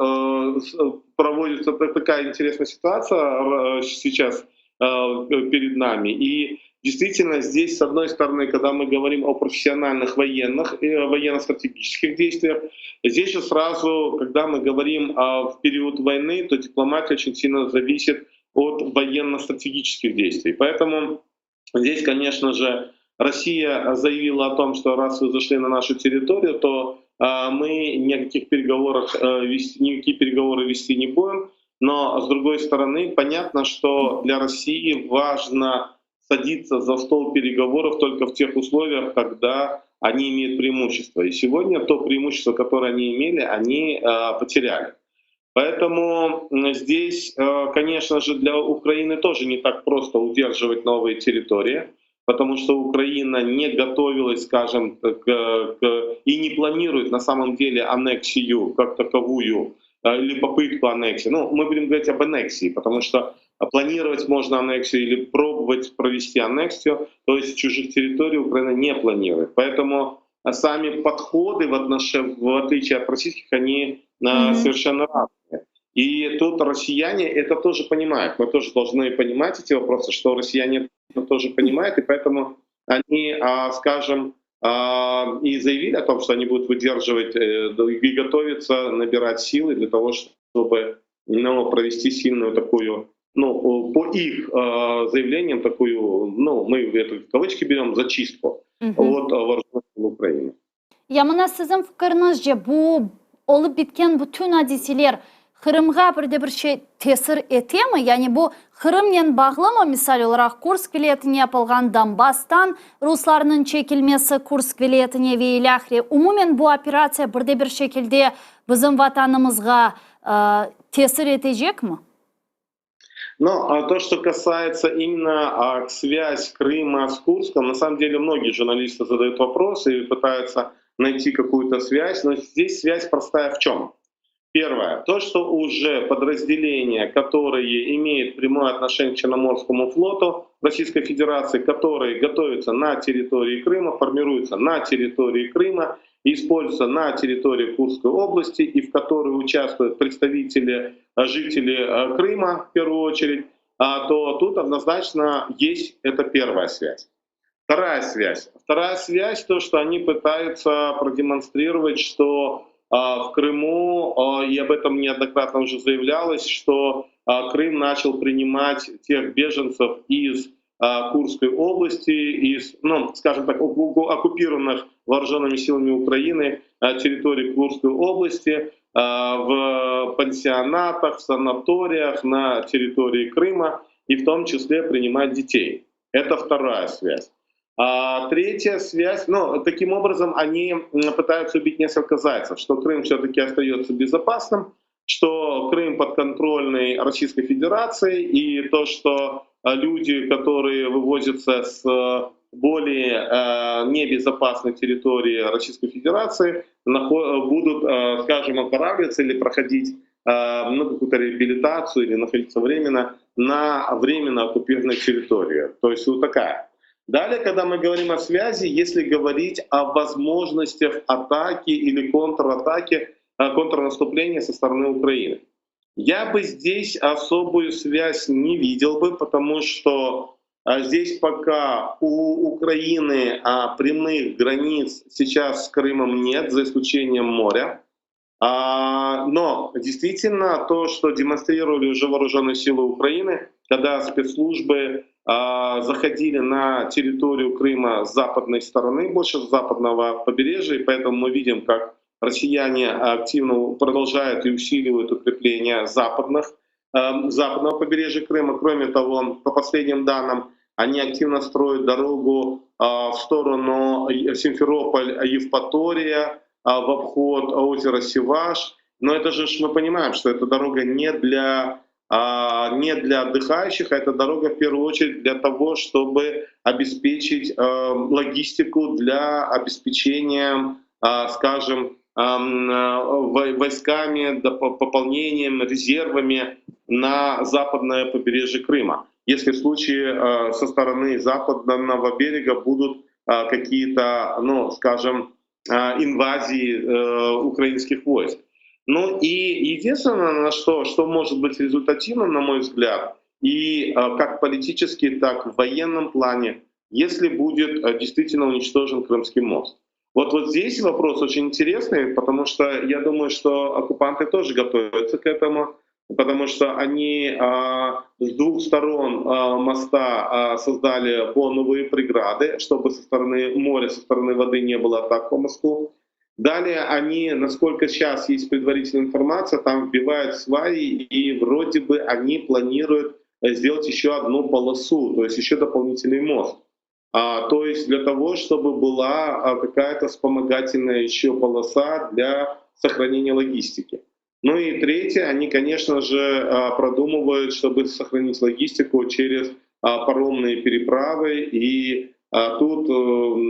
проводится такая интересная ситуация сейчас перед нами. И действительно здесь, с одной стороны, когда мы говорим о профессиональных военных, военно-стратегических действиях, здесь же сразу, когда мы говорим в период войны, то дипломатия очень сильно зависит от военно-стратегических действий. Поэтому здесь, конечно же, Россия заявила о том, что раз вы зашли на нашу территорию, то мы никаких переговоров вести, никакие переговоры вести не будем. Но, с другой стороны, понятно, что для России важно садиться за стол переговоров только в тех условиях, когда они имеют преимущество. И сегодня то преимущество, которое они имели, они потеряли. Поэтому здесь, конечно же, для Украины тоже не так просто удерживать новые территории, потому что Украина не готовилась, скажем, и не планирует на самом деле аннексию как таковую или попытку аннексии. Ну, мы будем говорить об аннексии, потому что планировать можно аннексию или пробовать провести аннексию, то есть чужих территорий Украина не планирует. Поэтому сами подходы в отличие от российских, они совершенно разные. И тут россияне это тоже понимают. Мы тоже должны понимать эти вопросы, что россияне это тоже понимают, и поэтому они, скажем, и заявили о том, что они будут выдерживать и готовиться набирать силы для того, чтобы, ну, провести сильную такую, ну, по их заявлениям, такую, ну, мы это в кавычки берем, зачистку от вооруженных сил Украины. Ya mına siziñ fikiriñizce bu olıp bitken bütün adiseler Qırımğa bir de bir şey tesir etemi? Yani bu Qırımnen bağlımı, misal olaraq Kursk vilâyetine yapılğan Donbasstan ruslarnıñ çekilmesi Kursk vilâyetine ve ilâhre. Umumen bu operatsiya bir de bir şekilde bizim vatanımızğa tesir etecekmi? Ну, а то, что касается именно связь Крыма с Курском, на самом деле многие журналисты задают вопросы и пытаются найти какую-то связь, но здесь связь простая в чем? Первое, то, что уже подразделения, которые имеют прямое отношение к Черноморскому флоту Российской Федерации, которые готовятся на территории Крыма, формируются на территории Крыма, используются на территории Курской области и в которой участвуют представители, жители Крыма в первую очередь, то тут однозначно есть эта первая связь. Вторая связь. Вторая связь, то, что они пытаются продемонстрировать, что в Крыму, и об этом неоднократно уже заявлялось, что Крым начал принимать тех беженцев из Курской области, из, ну, скажем так, оккупированных вооруженными силами Украины территории Курской области, в пансионатах, в санаториях на территории Крыма, и в том числе принимать детей. Это вторая связь. А третья связь, ну, таким образом они пытаются убить несколько зайцев, что Крым все-таки остается безопасным, что Крым подконтрольный Российской Федерации, и то, что люди, которые вывозятся с более небезопасной территории Российской Федерации, будут, скажем, оздоравливаться или проходить ну, какую-то реабилитацию или находиться временно на временно оккупированной территории. То есть вот такая. Далее, когда мы говорим о связи, если говорить о возможностях атаки или контратаки, контрнаступления со стороны Украины. Я бы здесь особую связь не видел бы, потому что здесь пока у Украины прямых границ сейчас с Крымом нет, за исключением моря. Но действительно то, что демонстрировали уже вооруженные силы Украины, когда спецслужбы заходили на территорию Крыма с западной стороны, больше с западного побережья, и поэтому мы видим, как россияне активно продолжают и усиливают укрепления западного побережья Крыма. Кроме того, по последним данным, они активно строят дорогу в сторону Симферополь-Евпатория, в обход озера Сиваш. Но это же мы понимаем, что эта дорога не для отдыхающих, а это дорога в первую очередь для того, чтобы обеспечить логистику для обеспечения, скажем, войсками, пополнением, резервами на западное побережье Крыма. Если в случае со стороны западного берега будут какие-то, ну, скажем, инвазии украинских войск. Ну и единственное, на что может быть результативным, на мой взгляд, и как политически, так в военном плане, если будет действительно уничтожен Крымский мост. Вот здесь вопрос очень интересный, потому что я думаю, что оккупанты тоже готовятся к этому, потому что они с двух сторон моста создали боновые преграды, чтобы со стороны моря, со стороны воды не было атак по мосту. Далее они, насколько сейчас есть предварительная информация, там вбивают сваи, и вроде бы они планируют сделать еще одну полосу, то есть еще дополнительный мост. А, то есть для того, чтобы была какая-то вспомогательная еще полоса для сохранения логистики. Ну и третье, они, конечно же, продумывают, чтобы сохранить логистику через паромные переправы, и тут э,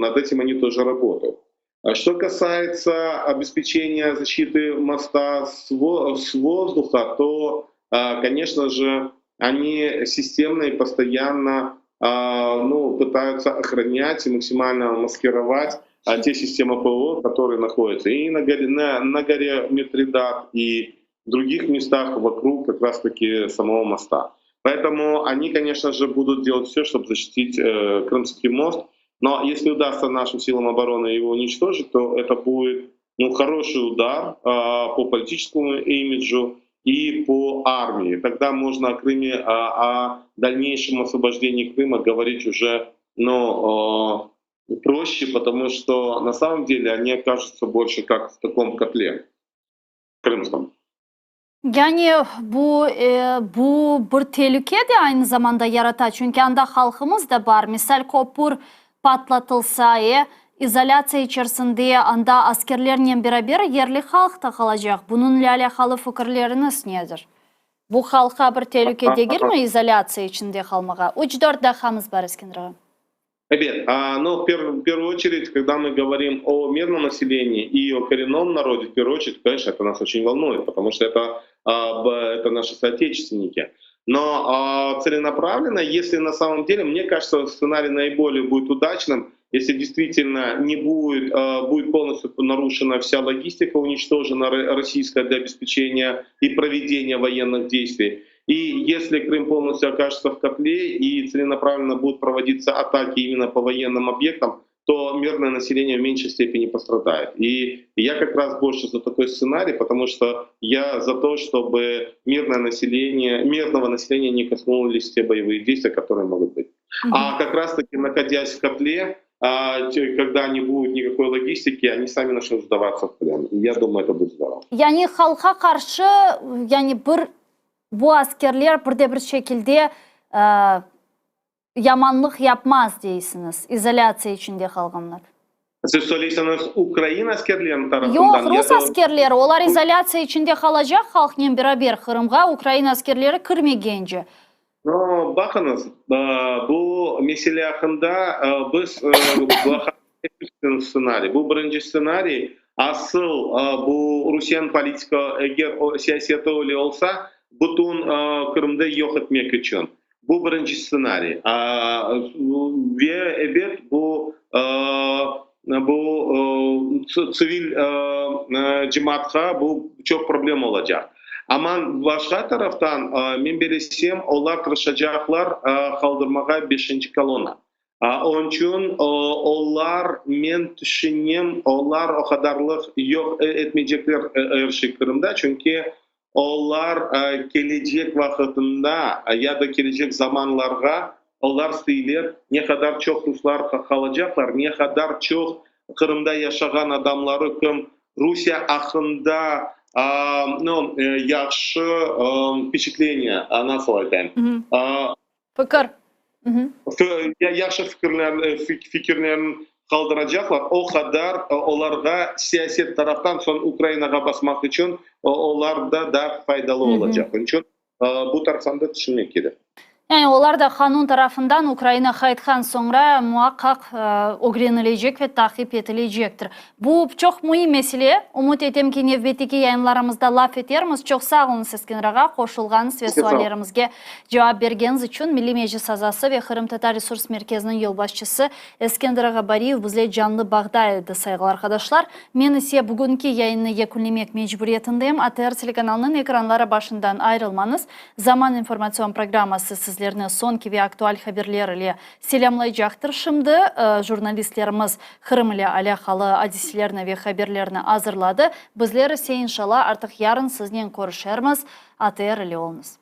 над этим они тоже работают. А что касается обеспечения защиты моста с воздуха, то, конечно же, они системно и постоянно ну, пытаются охранять и максимально маскировать те системы ПВО, которые находятся и на горе, на горе Митридат, и в других местах вокруг как раз-таки самого моста. Поэтому они, конечно же, будут делать все, чтобы защитить э, Крымский мост. Но если удастся нашим силам обороны его уничтожить, то это будет ну, хороший удар по политическому имиджу и по армии. Тогда можно о Крыме, о дальнейшем освобождении Крыма говорить уже ну, проще, потому что на самом деле они окажутся больше как в таком котле крымском. Yani bu bu bir telüke de aynı zamanda yarata, çünki anda halqımız da bar. Misal, köpür patlatılsa, izolâtsiya içerisinde anda askerlernen beraber yerli halq da qalacaq. Bunıñle alâqalı fikirleriñiz nedir? Bu halqqa bir telüke degilmi izolâtsiya içinde qalmağa? Üç-dört daqqamız bar, Eskender ağa. Ebet, но в первую очередь, когда мы говорим о мирном населении и о коренном народе, в первую очередь, конечно, это нас очень волнует, потому что это наши соотечественники. Но целенаправленно, если на самом деле, мне кажется, сценарий наиболее будет удачным, если действительно не будет, будет полностью нарушена вся логистика, уничтожена российская для обеспечения и проведения военных действий. И если Крым полностью окажется в котле и целенаправленно будут проводиться атаки именно по военным объектам, то мирное население в меньшей степени пострадает. И я как раз больше за такой сценарий, потому что я за то, чтобы мирное население, мирного населения не коснулись те боевые действия, которые могут быть. Угу. А как раз таки, находясь в котле, когда не будет никакой логистики, они сами начнут сдаваться в плен. И я думаю, это будет здорово. Yani halqqa qarşı, yani bir bu askerler bir de bir şekilde yamanlıq yapmaz deysiñiz, izolâtsiya içinde qalğanlar. Siz söyleysiñiz ukrain askerleriniñ tarafından? Yoq, rus askerleri, olar izolâtsiya içinde qalacaq halqnen beraber Qırımğa ukrain askerleri kirmegence. No, baqıñız, bu mesele aqqında biz stsenariy. Bu birinci stsenariy, asıl bu Rusiyeniñ politika, eger siyaseti öyle olsa, bütün Qırımda yoq etmek içün. Bu birinci stsenariy. Ve ebet, bu tsivil cemaatqa bu çoq problem olacaq. Amma başqa taraftan, men bilsem, olar tırışacaqlar qaldırmağa beşinci kolonna. Onıñ içün olar, men tüşünem, olar o qadarlıq yoq etmeycekler er şey Qırımda, çünki olar kelecek vaqıtında ya da kelecek zamanlarğa olar isteyler, ne qadar çoq ruslar qalacaqlar, ne qadar çoq Qırımda yaşağan adamları kim Rusiye aqqında ну, yahşı впечатление, nasıl aytayım? Fikir. Yahşı fikirlerin qaldıracaqlar, o qadar olarğa siyaset taraftan soñ Ukrainağa basmaq içün olar da daa faydalı olacaq. Onıñ içün bu taraftan da tüşünmek kerek. Yani olar da qanun tarafından Ukraina qaytqan soñra muaqqaq ögrenilecek ve taqip etilecektir. Bu çoq müim mesele. Ümüt etem ki, nevbetteki yayınlarımızda laf etermiz. Çoq sağ oluñız, Eskender ağa, qoşulğanıñız ve suallerimizge cevap bergeniñiz içün. Milliy Meclis azası ve Qırımtatar resurs merkeziniñ yolbaşçısı Eskender ağa Bariyev bizle canlı bağda edi, sayğılı arqadaşlar. Men ise bugünki yayınnı yekünlemek mecburiyetindeyim. ATR telekanalınıñ ekranları başından ayırılmañız. Zaman informatsion programması sizlerni soñki ve aktual haberler ile selâmlaycaqtır. Şimdi jurnalistlerimiz Qırım ile alâqalı adiselerni ve haberlerni azırladı. Bizler ise, inşallah, artıq yarın siznen körüşermiz. ATR ile oluñız.